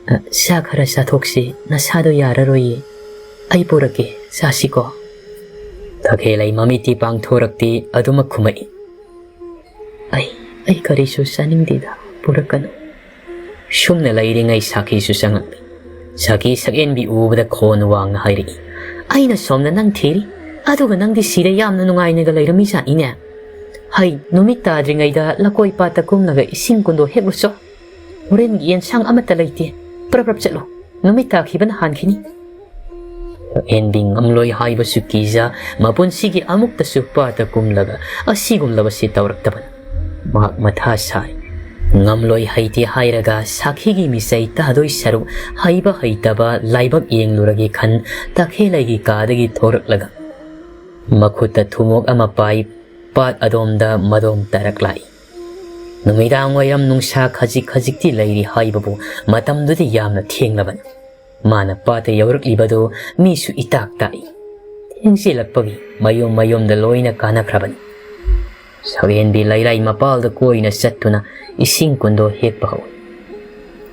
"ꯑ, ꯆꯥ ꯈꯔ ꯆꯥꯊꯣꯛꯁꯤ, ꯅꯁꯥꯗꯣ ꯌꯥꯔꯔꯣꯏꯌꯦ꯫ ꯑꯩ ꯄꯨꯔꯛꯀꯦ, ꯆꯥꯁꯤꯀꯣ?" ꯇꯈꯦꯜꯂꯩ ꯃꯃꯤꯠꯇꯤ ꯄꯥꯡꯊꯣꯔꯛꯇꯦ, ꯑꯗꯨꯃꯛ ꯈꯨꯝꯃꯛꯏ, "ꯑꯩ, ꯑꯩ ꯀꯔꯤꯁꯨ ꯆꯥꯅꯤꯡꯗꯦꯗ, ꯄꯨꯔꯛꯀꯅꯨ"꯫ ꯁꯨꯝꯅ ꯂꯩꯔꯤꯉꯩ ꯁꯥꯈꯤꯁꯨ ꯆꯪꯉꯛꯂꯤ꯫ ꯁꯥꯈꯤ ꯁꯛꯍꯦꯟꯕꯤ ꯎꯕꯗ ꯈꯣꯟ ꯋꯥꯡꯅ ꯍꯥꯏꯔꯛꯏ, "ꯑꯩꯅ ꯁꯣꯝꯗ ꯅꯪ ꯊꯤꯔꯤ, ꯑꯗꯨꯒ ꯅꯪꯗꯤ ꯁꯤꯗ ꯌꯥꯝꯅ ꯅꯨꯡꯉꯥꯏꯅꯒ ꯂꯩꯔꯝꯃꯤꯖꯥꯠꯅꯤꯅꯦ꯫ ꯍꯩ, ꯅꯨꯃꯤꯠ ꯇꯥꯗ꯭ꯔꯤꯉꯩꯗ ꯂꯀꯣꯏ ꯄꯥꯠꯇ ꯀꯨꯝꯂꯒ ꯏꯁꯤꯡ ꯀꯨꯟꯗꯣ ꯍꯦꯛꯂꯨꯆꯣ꯫ ꯍꯣꯔꯦꯟꯒꯤ ꯌꯦꯟꯁꯥꯡ ꯑꯃꯠꯇ ꯂꯩꯇꯦ꯫ ꯄ꯭ꯔꯞ ꯄ꯭ꯔꯞ ꯆꯠꯂꯨ꯫ ꯅꯨꯃꯤꯠ ꯇꯥꯈꯤꯕꯅ ꯍꯥꯟꯈꯤꯅꯤ"꯫ ꯁꯛꯍꯦꯟꯕꯤ ꯉꯝꯂꯣꯏ ꯍꯥꯏꯕꯁꯨ ꯀꯤꯖ, ꯃꯄꯨꯟꯁꯤꯒꯤ ꯑꯃꯨꯛꯇꯁꯨ ꯄꯥꯠꯇ ꯀꯨꯝꯂꯒ ꯑꯁꯤꯒꯨꯝꯂꯕꯁꯤ ꯇꯧꯔꯛꯇꯕꯅ ꯃꯍꯥꯛ ꯃꯊꯥ ꯁꯥꯏ꯫ ꯉꯝꯂꯣꯏ ꯍꯩꯇꯦ ꯍꯥꯏꯔꯒ ꯁꯥꯈꯤꯒꯤ ꯃꯤꯆꯩ ꯇꯥꯗꯣꯏ ꯁꯔꯨꯛ, ꯍꯩꯕ ꯍꯩꯇꯕ ꯂꯥꯏꯕꯛ ꯌꯦꯡꯂꯨꯔꯒꯦ ꯈꯟ ꯇꯈꯦꯜꯂꯩꯒꯤ ꯀꯥꯗꯒꯤ ꯊꯣꯔꯛꯂꯒ ꯃꯈꯨꯠꯇ ꯊꯨꯃꯣꯛ ꯑꯃ ꯄꯥꯏ, ꯄꯥꯠ ꯑꯗꯣꯝꯗ ꯃꯗꯣꯝ ꯇꯥꯔꯛꯂꯥꯛꯏ꯫ ꯅꯨꯃꯤꯗꯥꯡ ꯋꯥꯏꯔꯝ ꯅꯨꯡꯁꯥ ꯈꯖꯤꯛ ꯈꯖꯤꯛꯇꯤ ꯂꯩꯔꯤ ꯍꯥꯏꯕꯕꯨ ꯃꯇꯝꯗꯨꯗꯤ ꯌꯥꯝꯅ ꯊꯦꯡꯂꯕꯅꯤ꯫ ꯃꯥꯅ ꯄꯥꯠꯇ ꯌꯧꯔꯛꯂꯤꯕꯗꯨ ꯃꯤꯁꯨ ꯏꯇꯥꯛ ꯇꯥꯛꯏ꯫ ꯊꯦꯡꯖꯤꯜꯂꯛꯄꯒꯤ ꯃꯌꯨꯝ ꯃꯌꯨꯝꯗ ꯂꯣꯏꯅ ꯀꯥꯅꯈ꯭ꯔꯕꯅꯤ꯫ ꯁꯛꯍꯦꯟꯕꯤ ꯂꯩꯔꯥꯏ ꯃꯄꯥꯜꯗ ꯀꯣꯏꯅ ꯆꯠꯇꯨꯅ ꯏꯁꯤꯡ ꯀꯨꯟꯗꯣ ꯍꯦꯛꯄ ꯍꯧꯏ꯫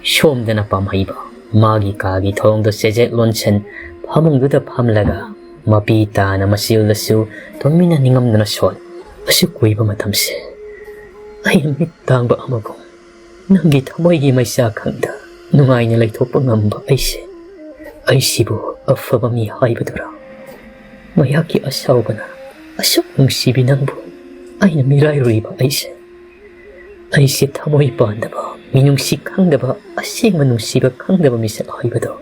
ꯁꯣꯝꯗꯅ ꯄꯥꯝꯍꯩꯕ ꯃꯥꯒꯤ ꯀꯥꯒꯤ ꯊꯣꯡꯗꯣ ꯆꯦꯖꯦꯠ ꯂꯣꯟꯁꯟ ꯐꯃꯨꯡꯗꯨꯗ ꯐꯝꯂꯒ ꯃꯄꯤ ꯇꯥꯅ ꯃꯆꯤꯜꯗꯁꯨ ꯇꯨꯃꯤꯟꯅ ꯅꯤꯡꯉꯝꯗꯅ ꯁꯣꯜꯂꯤ꯫ ꯑꯁꯨꯛ ꯀꯨꯏꯕ ꯃꯇꯝꯁꯦ ꯑꯩꯅ ꯃꯤꯠ ꯇꯥꯡꯕ ꯑꯃꯒꯨꯝ ꯅꯪꯒꯤ ꯊꯃꯣꯏꯒꯤ ꯃꯩꯆꯥꯛ ꯈꯪꯗ ꯅꯨꯡꯉꯥꯏꯅ ꯂꯩꯊꯣꯛꯄ ꯉꯝꯕ ꯑꯩꯁꯦ, ꯑꯩꯁꯤꯕꯨ ꯑꯐꯕ ꯃꯤ ꯍꯥꯏꯕꯗꯨꯔꯥ? ꯃꯌꯥꯛꯀꯤ ꯑꯁꯥꯎꯕꯅ ꯑꯁꯨꯛ ꯅꯨꯡꯁꯤꯕꯤ ꯅꯪꯕꯨ ꯑꯩꯅ ꯃꯤꯔꯥꯏꯔꯨꯔꯤꯕ ꯑꯩꯁꯦ, ꯑꯩꯁꯦ ꯊꯃꯣꯏ ꯄꯥꯟꯗꯕ, ꯃꯤꯅꯨꯡꯁꯤ ꯈꯪꯗꯕ, ꯑꯁꯦꯡꯕ ꯅꯨꯡꯁꯤꯕ ꯈꯪꯗꯕ ꯃꯤꯁꯛ ꯍꯥꯏꯕꯗꯣ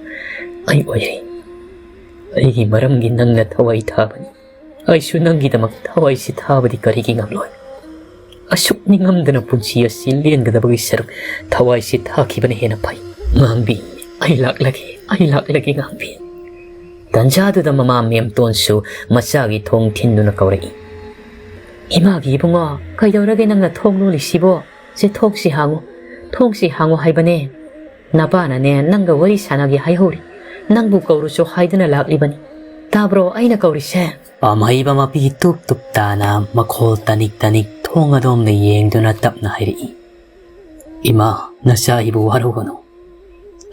ꯑꯩ ꯑꯣꯏꯔꯦ꯫ ꯑꯩꯒꯤ ꯃꯔꯝꯒꯤ ꯅꯪꯅ ꯊꯋꯥꯏ ꯊꯥꯕꯅꯤ꯫ ꯑꯩꯁꯨ ꯅꯪꯒꯤꯗꯃꯛ ꯊꯋꯥꯏꯁꯤ ꯊꯥꯕꯗꯤ ꯀꯔꯤꯒꯤ ꯉꯝꯂꯣꯏ? ꯑꯁꯨꯛ ꯅꯤꯡꯉꯝꯗꯅ ꯄꯨꯟꯁꯤ ꯑꯁꯤ ꯂꯦꯟꯒꯗꯕꯒꯤ ꯁꯔꯨꯛ ꯊꯋꯥꯏꯁꯤ ꯊꯥꯈꯤꯕꯅ ꯍꯦꯟꯅ ꯐꯩ꯫ ꯉꯥꯡꯕꯤ, ꯑꯩ ꯂꯥꯛꯂꯒꯦ, ꯑꯩ ꯂꯥꯛꯂꯒꯦ, ꯉꯥꯡꯕꯤ꯫ ꯇꯟꯖꯥꯗꯨꯗ ꯃꯃꯥ ꯃꯦꯝꯇꯣꯟꯁꯨ ꯃꯆꯥꯒꯤ ꯊꯣꯡ ꯊꯤꯟꯗꯨꯅ ꯀꯧꯔꯛꯏ꯫ ꯏꯃꯥꯒꯤ ꯏꯕꯨꯡꯉꯣ, ꯀꯩꯗꯧꯔꯒꯦ ꯅꯪꯅ ꯊꯣꯡ ꯂꯣꯜꯂꯤꯁꯤꯕꯣ? ꯁꯦ, ꯊꯣꯡꯁꯤ ꯍꯥꯡꯉꯨ, ꯊꯣꯡꯁꯤ ꯍꯥꯡꯉꯨ ꯍꯥꯏꯕꯅꯦ꯫ ꯅꯄꯥꯅꯅꯦ, ꯅꯪꯒ ꯋꯥꯔꯤ ꯁꯥꯟꯅꯒꯦ ꯍꯥꯏꯍꯧꯔꯤ꯫ ꯅꯪꯕꯨ ꯀꯧꯔꯨꯁꯨ ꯍꯥꯏꯗꯨꯅ ꯂꯥꯛꯂꯤꯕꯅꯤ꯫ ꯇꯥꯕ꯭ꯔꯣ ꯑꯩꯅ ꯀꯧꯔꯤꯁꯦ? ꯄꯥꯝꯍꯩꯕ ꯃꯄꯤ ꯇꯨꯞ ꯇꯨꯞ ꯇꯥꯅ ꯃꯈꯣꯜ ꯇꯅꯤꯛ ꯇꯅꯤꯛ ꯊꯣꯡ ꯑꯗꯣꯝꯗ ꯌꯦꯡꯗꯨꯅ ꯇꯞꯅ ꯍꯥꯏꯔꯛꯏ, "ꯏꯃꯥ, ꯅꯆꯥ ꯑꯩꯕꯨ ꯋꯥꯔꯧꯒꯅꯨ꯫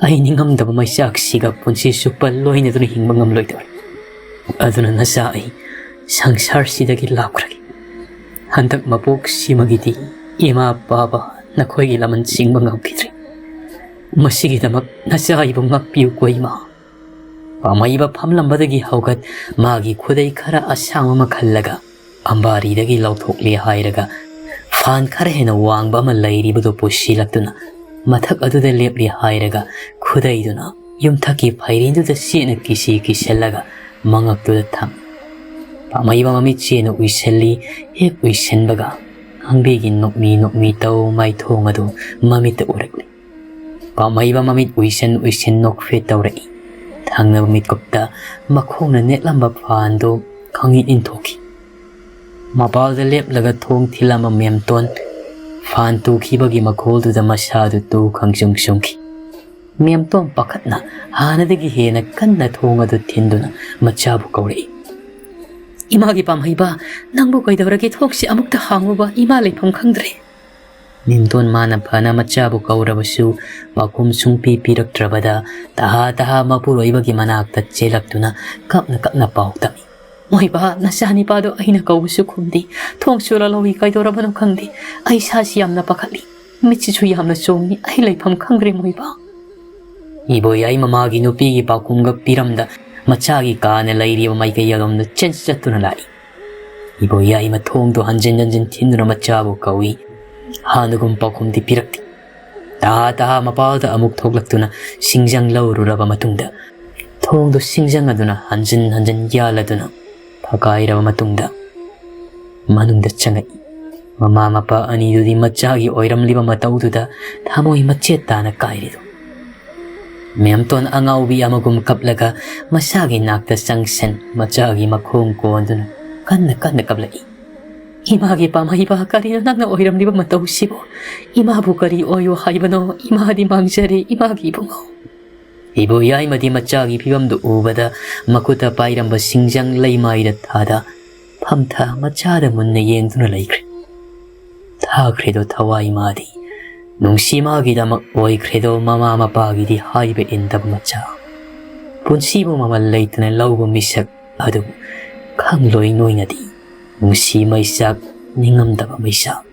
ꯑꯩ ꯅꯤꯡꯉꯝꯗꯕ ꯃꯩꯆꯥꯛꯁꯤꯒ ꯄꯨꯟꯁꯤ ꯆꯨꯞꯄ ꯂꯣꯏꯅꯗꯨꯅ ꯍꯤꯡꯕ ꯉꯝꯂꯣꯏꯗꯧꯔꯤ꯫ ꯑꯗꯨꯅ ꯅꯆꯥ ꯑꯩ ꯁꯪꯁꯥꯔꯁꯤꯗꯒꯤ ꯂꯥꯞꯈ꯭ꯔꯒꯦ꯫ ꯍꯟꯗꯛ ꯃꯄꯣꯛꯁꯤꯃꯒꯤꯗꯤ ꯏꯃꯥ ꯄꯥꯕ ꯅꯈꯣꯏꯒꯤ ꯂꯃꯟ ꯆꯤꯡꯕ ꯉꯝꯈꯤꯗ꯭ꯔꯦ꯫ ꯃꯁꯤꯒꯤꯗꯃꯛ ꯅꯆꯥ ꯑꯩꯕꯨ ꯉꯥꯛꯄꯤꯌꯨꯀꯣ ꯏꯃꯥ꯫" ꯄꯥꯝꯍꯩꯕ ꯐꯝꯂꯝꯕꯗꯒꯤ ꯍꯧꯒꯠ ꯃꯥꯒꯤ ꯈꯨꯗꯩ ꯈꯔ ꯑꯁꯥꯡꯕ ꯑꯃ ꯈꯜꯂꯒ ꯑꯝꯕꯥꯔꯤꯗꯒꯤ ꯂꯧꯊꯣꯛꯂꯦ ꯍꯥꯏꯔꯒ ꯐꯥꯟ ꯈꯔ ꯍꯦꯟꯅ ꯋꯥꯡꯕ ꯑꯃ ꯂꯩꯔꯤꯕꯗꯨ ꯄꯨꯁꯤꯜꯂꯛꯇꯨꯅ ꯃꯊꯛ ꯑꯗꯨꯗ ꯂꯦꯞꯂꯦ ꯍꯥꯏꯔꯒ ꯈꯨꯗꯩꯗꯨꯅ ꯌꯨꯝꯊꯛꯀꯤ ꯐꯩꯔꯦꯟꯗꯨꯗ ꯆꯦꯠꯅ ꯀꯤꯁꯤ ꯀꯤꯁꯜꯂꯒ ꯃꯉꯛꯇꯨꯗ ꯊꯝꯃꯤ꯫ ꯄꯥꯝꯍꯩꯕ ꯃꯃꯤꯠ ꯆꯦꯠꯅ ꯎꯏꯁꯜꯂꯤ꯫ ꯍꯦꯛ ꯎꯏꯁꯟꯕꯒ ꯈꯥꯡꯕꯤꯒꯤ ꯅꯣꯛꯃꯤ ꯅꯣꯛꯃꯤ ꯇꯧ ꯃꯥꯏꯊꯣꯡ ꯑꯗꯨ ꯃꯃꯤꯠꯇ ꯎꯔꯛꯂꯤ꯫ ꯄꯥꯝꯍꯩꯕ ꯃꯃꯤꯠ ꯎꯏꯁꯟ ꯎꯏꯁꯟ ꯅꯣꯛꯐꯦꯠ ꯇꯧꯔꯛꯏ꯫ ꯊꯪꯅꯕ ꯃꯤꯠꯀꯨꯞꯇ ꯃꯈꯣꯡꯅ ꯅꯦꯠꯂꯝꯕ ꯐꯥꯟꯗꯨ ꯈꯪꯏꯟ ꯏꯟꯊꯣꯛꯈꯤ꯫ ꯃꯄꯥꯜꯗ ꯂꯦꯞꯂꯒ ꯊꯣꯡ ꯊꯤꯜꯂꯝꯕ ꯃꯦꯝꯇꯣꯟ ꯐꯥꯟ ꯇꯨꯈꯤꯕꯒꯤ ꯃꯈꯣꯜꯗꯨꯗ ꯃꯁꯥꯗꯨ ꯇꯨ ꯈꯪꯆꯨꯡ ꯆꯨꯡꯈꯤ꯫ ꯃꯦꯝꯇꯣꯟ ꯄꯥꯈꯠꯅ ꯍꯥꯟꯅꯗꯒꯤ ꯍꯦꯟꯅ ꯀꯟꯅ ꯊꯣꯡ ꯑꯗꯨ ꯊꯤꯟꯗꯨꯅ ꯃꯆꯥꯕꯨ ꯀꯧꯔꯛꯏ꯫ "ꯏꯃꯥꯒꯤ ꯄꯥꯝꯍꯩꯕ, ꯅꯪꯕꯨ ꯀꯩꯗꯧꯔꯒꯦ? ꯊꯣꯡꯁꯤ ꯑꯃꯨꯛꯇ ꯍꯥꯡꯉꯨꯕ, ꯏꯃꯥ ꯂꯩꯐꯝ ꯈꯪꯗ꯭ꯔꯦ꯫" ꯃꯦꯝꯇꯣꯟ ꯃꯥꯅ ꯐꯅ ꯃꯆꯥꯕꯨ ꯀꯧꯔꯕꯁꯨ ꯄꯥꯎꯈꯨꯝ ꯁꯨꯡꯄꯤ ꯄꯤꯔꯛꯇ꯭ꯔꯕꯗ ꯇꯍꯥ ꯇꯍꯥ ꯃꯄꯨꯔꯣꯏꯕꯒꯤ ꯃꯅꯥꯛꯇ ꯆꯦꯜꯂꯛꯇꯨꯅ ꯀꯞꯅ ꯀꯞꯅ ꯄꯥꯎ ꯇꯝꯃꯤ꯫ "ꯃꯣꯏꯕꯥ, ꯅꯆꯥꯅꯤꯄꯥꯗꯣ ꯑꯩꯅ ꯀꯧꯕꯁꯨ ꯈꯨꯝꯗꯦ꯫ ꯊꯣꯡꯁꯨ ꯂꯣꯜꯍꯧꯏ, ꯀꯩꯗꯧꯔꯕꯅꯣ ꯈꯪꯗꯦ꯫ ꯑꯩ ꯏꯁꯥꯁꯤ ꯌꯥꯝꯅ ꯄꯥꯈꯠꯂꯤ꯫ ꯃꯤꯠꯁꯤꯁꯨ ꯌꯥꯝꯅ ꯆꯣꯡꯉꯤ꯫ ꯑꯩ ꯂꯩꯐꯝ ꯈꯪꯗ꯭ꯔꯦ ꯃꯣꯏꯕꯥ꯫" ꯏꯕꯣꯌꯥꯏ ꯃꯃꯥꯒꯤ ꯅꯨꯄꯤꯒꯤ ꯄꯥꯎꯈꯨꯝꯒ ꯄꯤꯔꯝꯗ ꯃꯆꯥꯒꯤ ꯀꯥꯅ ꯂꯩꯔꯤꯕ ꯃꯥꯏꯀꯩ ꯑꯗꯣꯝꯗ ꯆꯦꯟ ꯆꯠꯇꯨꯅ ꯂꯥꯛꯏ꯫ ꯏꯕꯣꯌꯥꯏ ꯃꯊꯣꯡꯗꯣ ꯍꯟꯖꯤꯟ ꯍꯟꯖꯤꯟ ꯊꯤꯟꯗꯨꯅ ꯃꯆꯥꯕꯨ ꯀꯧꯏ꯫ ꯍꯥꯟꯅꯒꯨꯝ ꯄꯥꯎꯈꯨꯝꯗꯤ ꯄꯤꯔꯛꯇꯦ꯫ ꯇꯍꯥ ꯇꯍꯥ ꯃꯄꯥꯜꯗ ꯑꯃꯨꯛ ꯊꯣꯛꯂꯛꯇꯨꯅ ꯁꯤꯡꯖꯪ ꯂꯧꯔꯨꯔꯕ ꯃꯇꯨꯡꯗ ꯊꯣꯡꯗꯨ ꯁꯤꯡꯖꯪ ꯑꯗꯨꯅ ꯍꯟꯖꯤꯟ ꯍꯟꯖꯤꯟ ꯌꯥꯜꯂꯗꯨꯅ ꯐꯀꯥꯏꯔꯕ ꯃꯇꯨꯡꯗ ꯃꯅꯨꯡꯗ ꯆꯪꯉꯛꯏ꯫ ꯃꯃꯥ ꯃꯄꯥ ꯑꯅꯤꯗꯨꯗꯤ ꯃꯆꯥꯒꯤ ꯑꯣꯏꯔꯝꯂꯤꯕ ꯃꯇꯧꯗꯨꯗ ꯊꯃꯣꯏ ꯃꯆꯦꯠ ꯇꯥꯅ ꯀꯥꯏꯔꯤꯗꯨ꯫ ꯃꯦꯝꯇꯣꯟ ꯑꯉꯥꯎꯕꯤ ꯑꯃꯒꯨꯝ ꯀꯞꯂꯒ ꯃꯆꯥꯒꯤ ꯅꯥꯛꯇ ꯆꯪꯁꯟ ꯃꯆꯥꯒꯤ ꯃꯈꯣꯡ ꯀꯣꯟꯗꯨꯅ ꯀꯟꯅ ꯀꯟꯅ ꯀꯞꯂꯛꯏ꯫ "ꯏꯃꯥꯒꯤ ꯄꯥꯝꯍꯩꯕ, ꯀꯔꯤꯅꯣ ꯅꯪꯅ ꯑꯣꯏꯔꯝꯂꯤꯕ ꯃꯇꯧꯁꯤꯕꯨ? ꯏꯃꯥꯕꯨ ꯀꯔꯤ ꯑꯣꯏꯌꯣ ꯍꯥꯏꯕꯅꯣ? ꯏꯃꯥꯗꯤ ꯃꯥꯡꯖꯔꯦ, ꯏꯃꯥꯒꯤ ꯏꯕꯨꯡꯉꯣ꯫" ꯏꯕꯣꯌꯥꯏꯃꯗꯤ ꯃꯆꯥꯒꯤ ꯐꯤꯕꯝꯗꯨ ꯎꯕꯗ ꯃꯈꯨꯠꯇ ꯄꯥꯏꯔꯝꯕ ꯁꯤꯡꯖꯪ ꯂꯩꯃꯥꯏꯗ ꯊꯥꯗ ꯐꯝꯊ ꯃꯆꯥꯗ ꯃꯨꯟꯅ ꯌꯦꯡꯗꯨꯅ ꯂꯩꯈ꯭ꯔꯦ꯫ ꯊꯥꯈ꯭ꯔꯦꯗꯣ ꯊꯋꯥꯏ ꯃꯥꯗꯤ꯫ ꯅꯨꯡꯁꯤ ꯃꯥꯒꯤꯗꯃꯛ ꯑꯣꯏꯈ꯭ꯔꯦꯗꯣ ꯃꯃꯥ ꯃꯄꯥꯒꯤꯗꯤ ꯍꯥꯏꯕ ꯏꯟꯗꯕ ꯃꯆꯥ꯫ ꯄꯨꯟꯁꯤꯕꯨ ꯃꯃꯜ ꯂꯩꯇꯅ ꯂꯧꯕ ꯃꯤꯁꯛ ꯑꯗꯨꯕꯨ ꯈꯪꯂꯣꯏ ꯅꯣꯏꯅꯗꯤ꯫ ꯅꯨꯡꯁꯤ ꯃꯩꯆꯥꯛ, ꯅꯤꯡꯉꯝꯗꯕ ꯃꯩꯆꯥꯛ꯫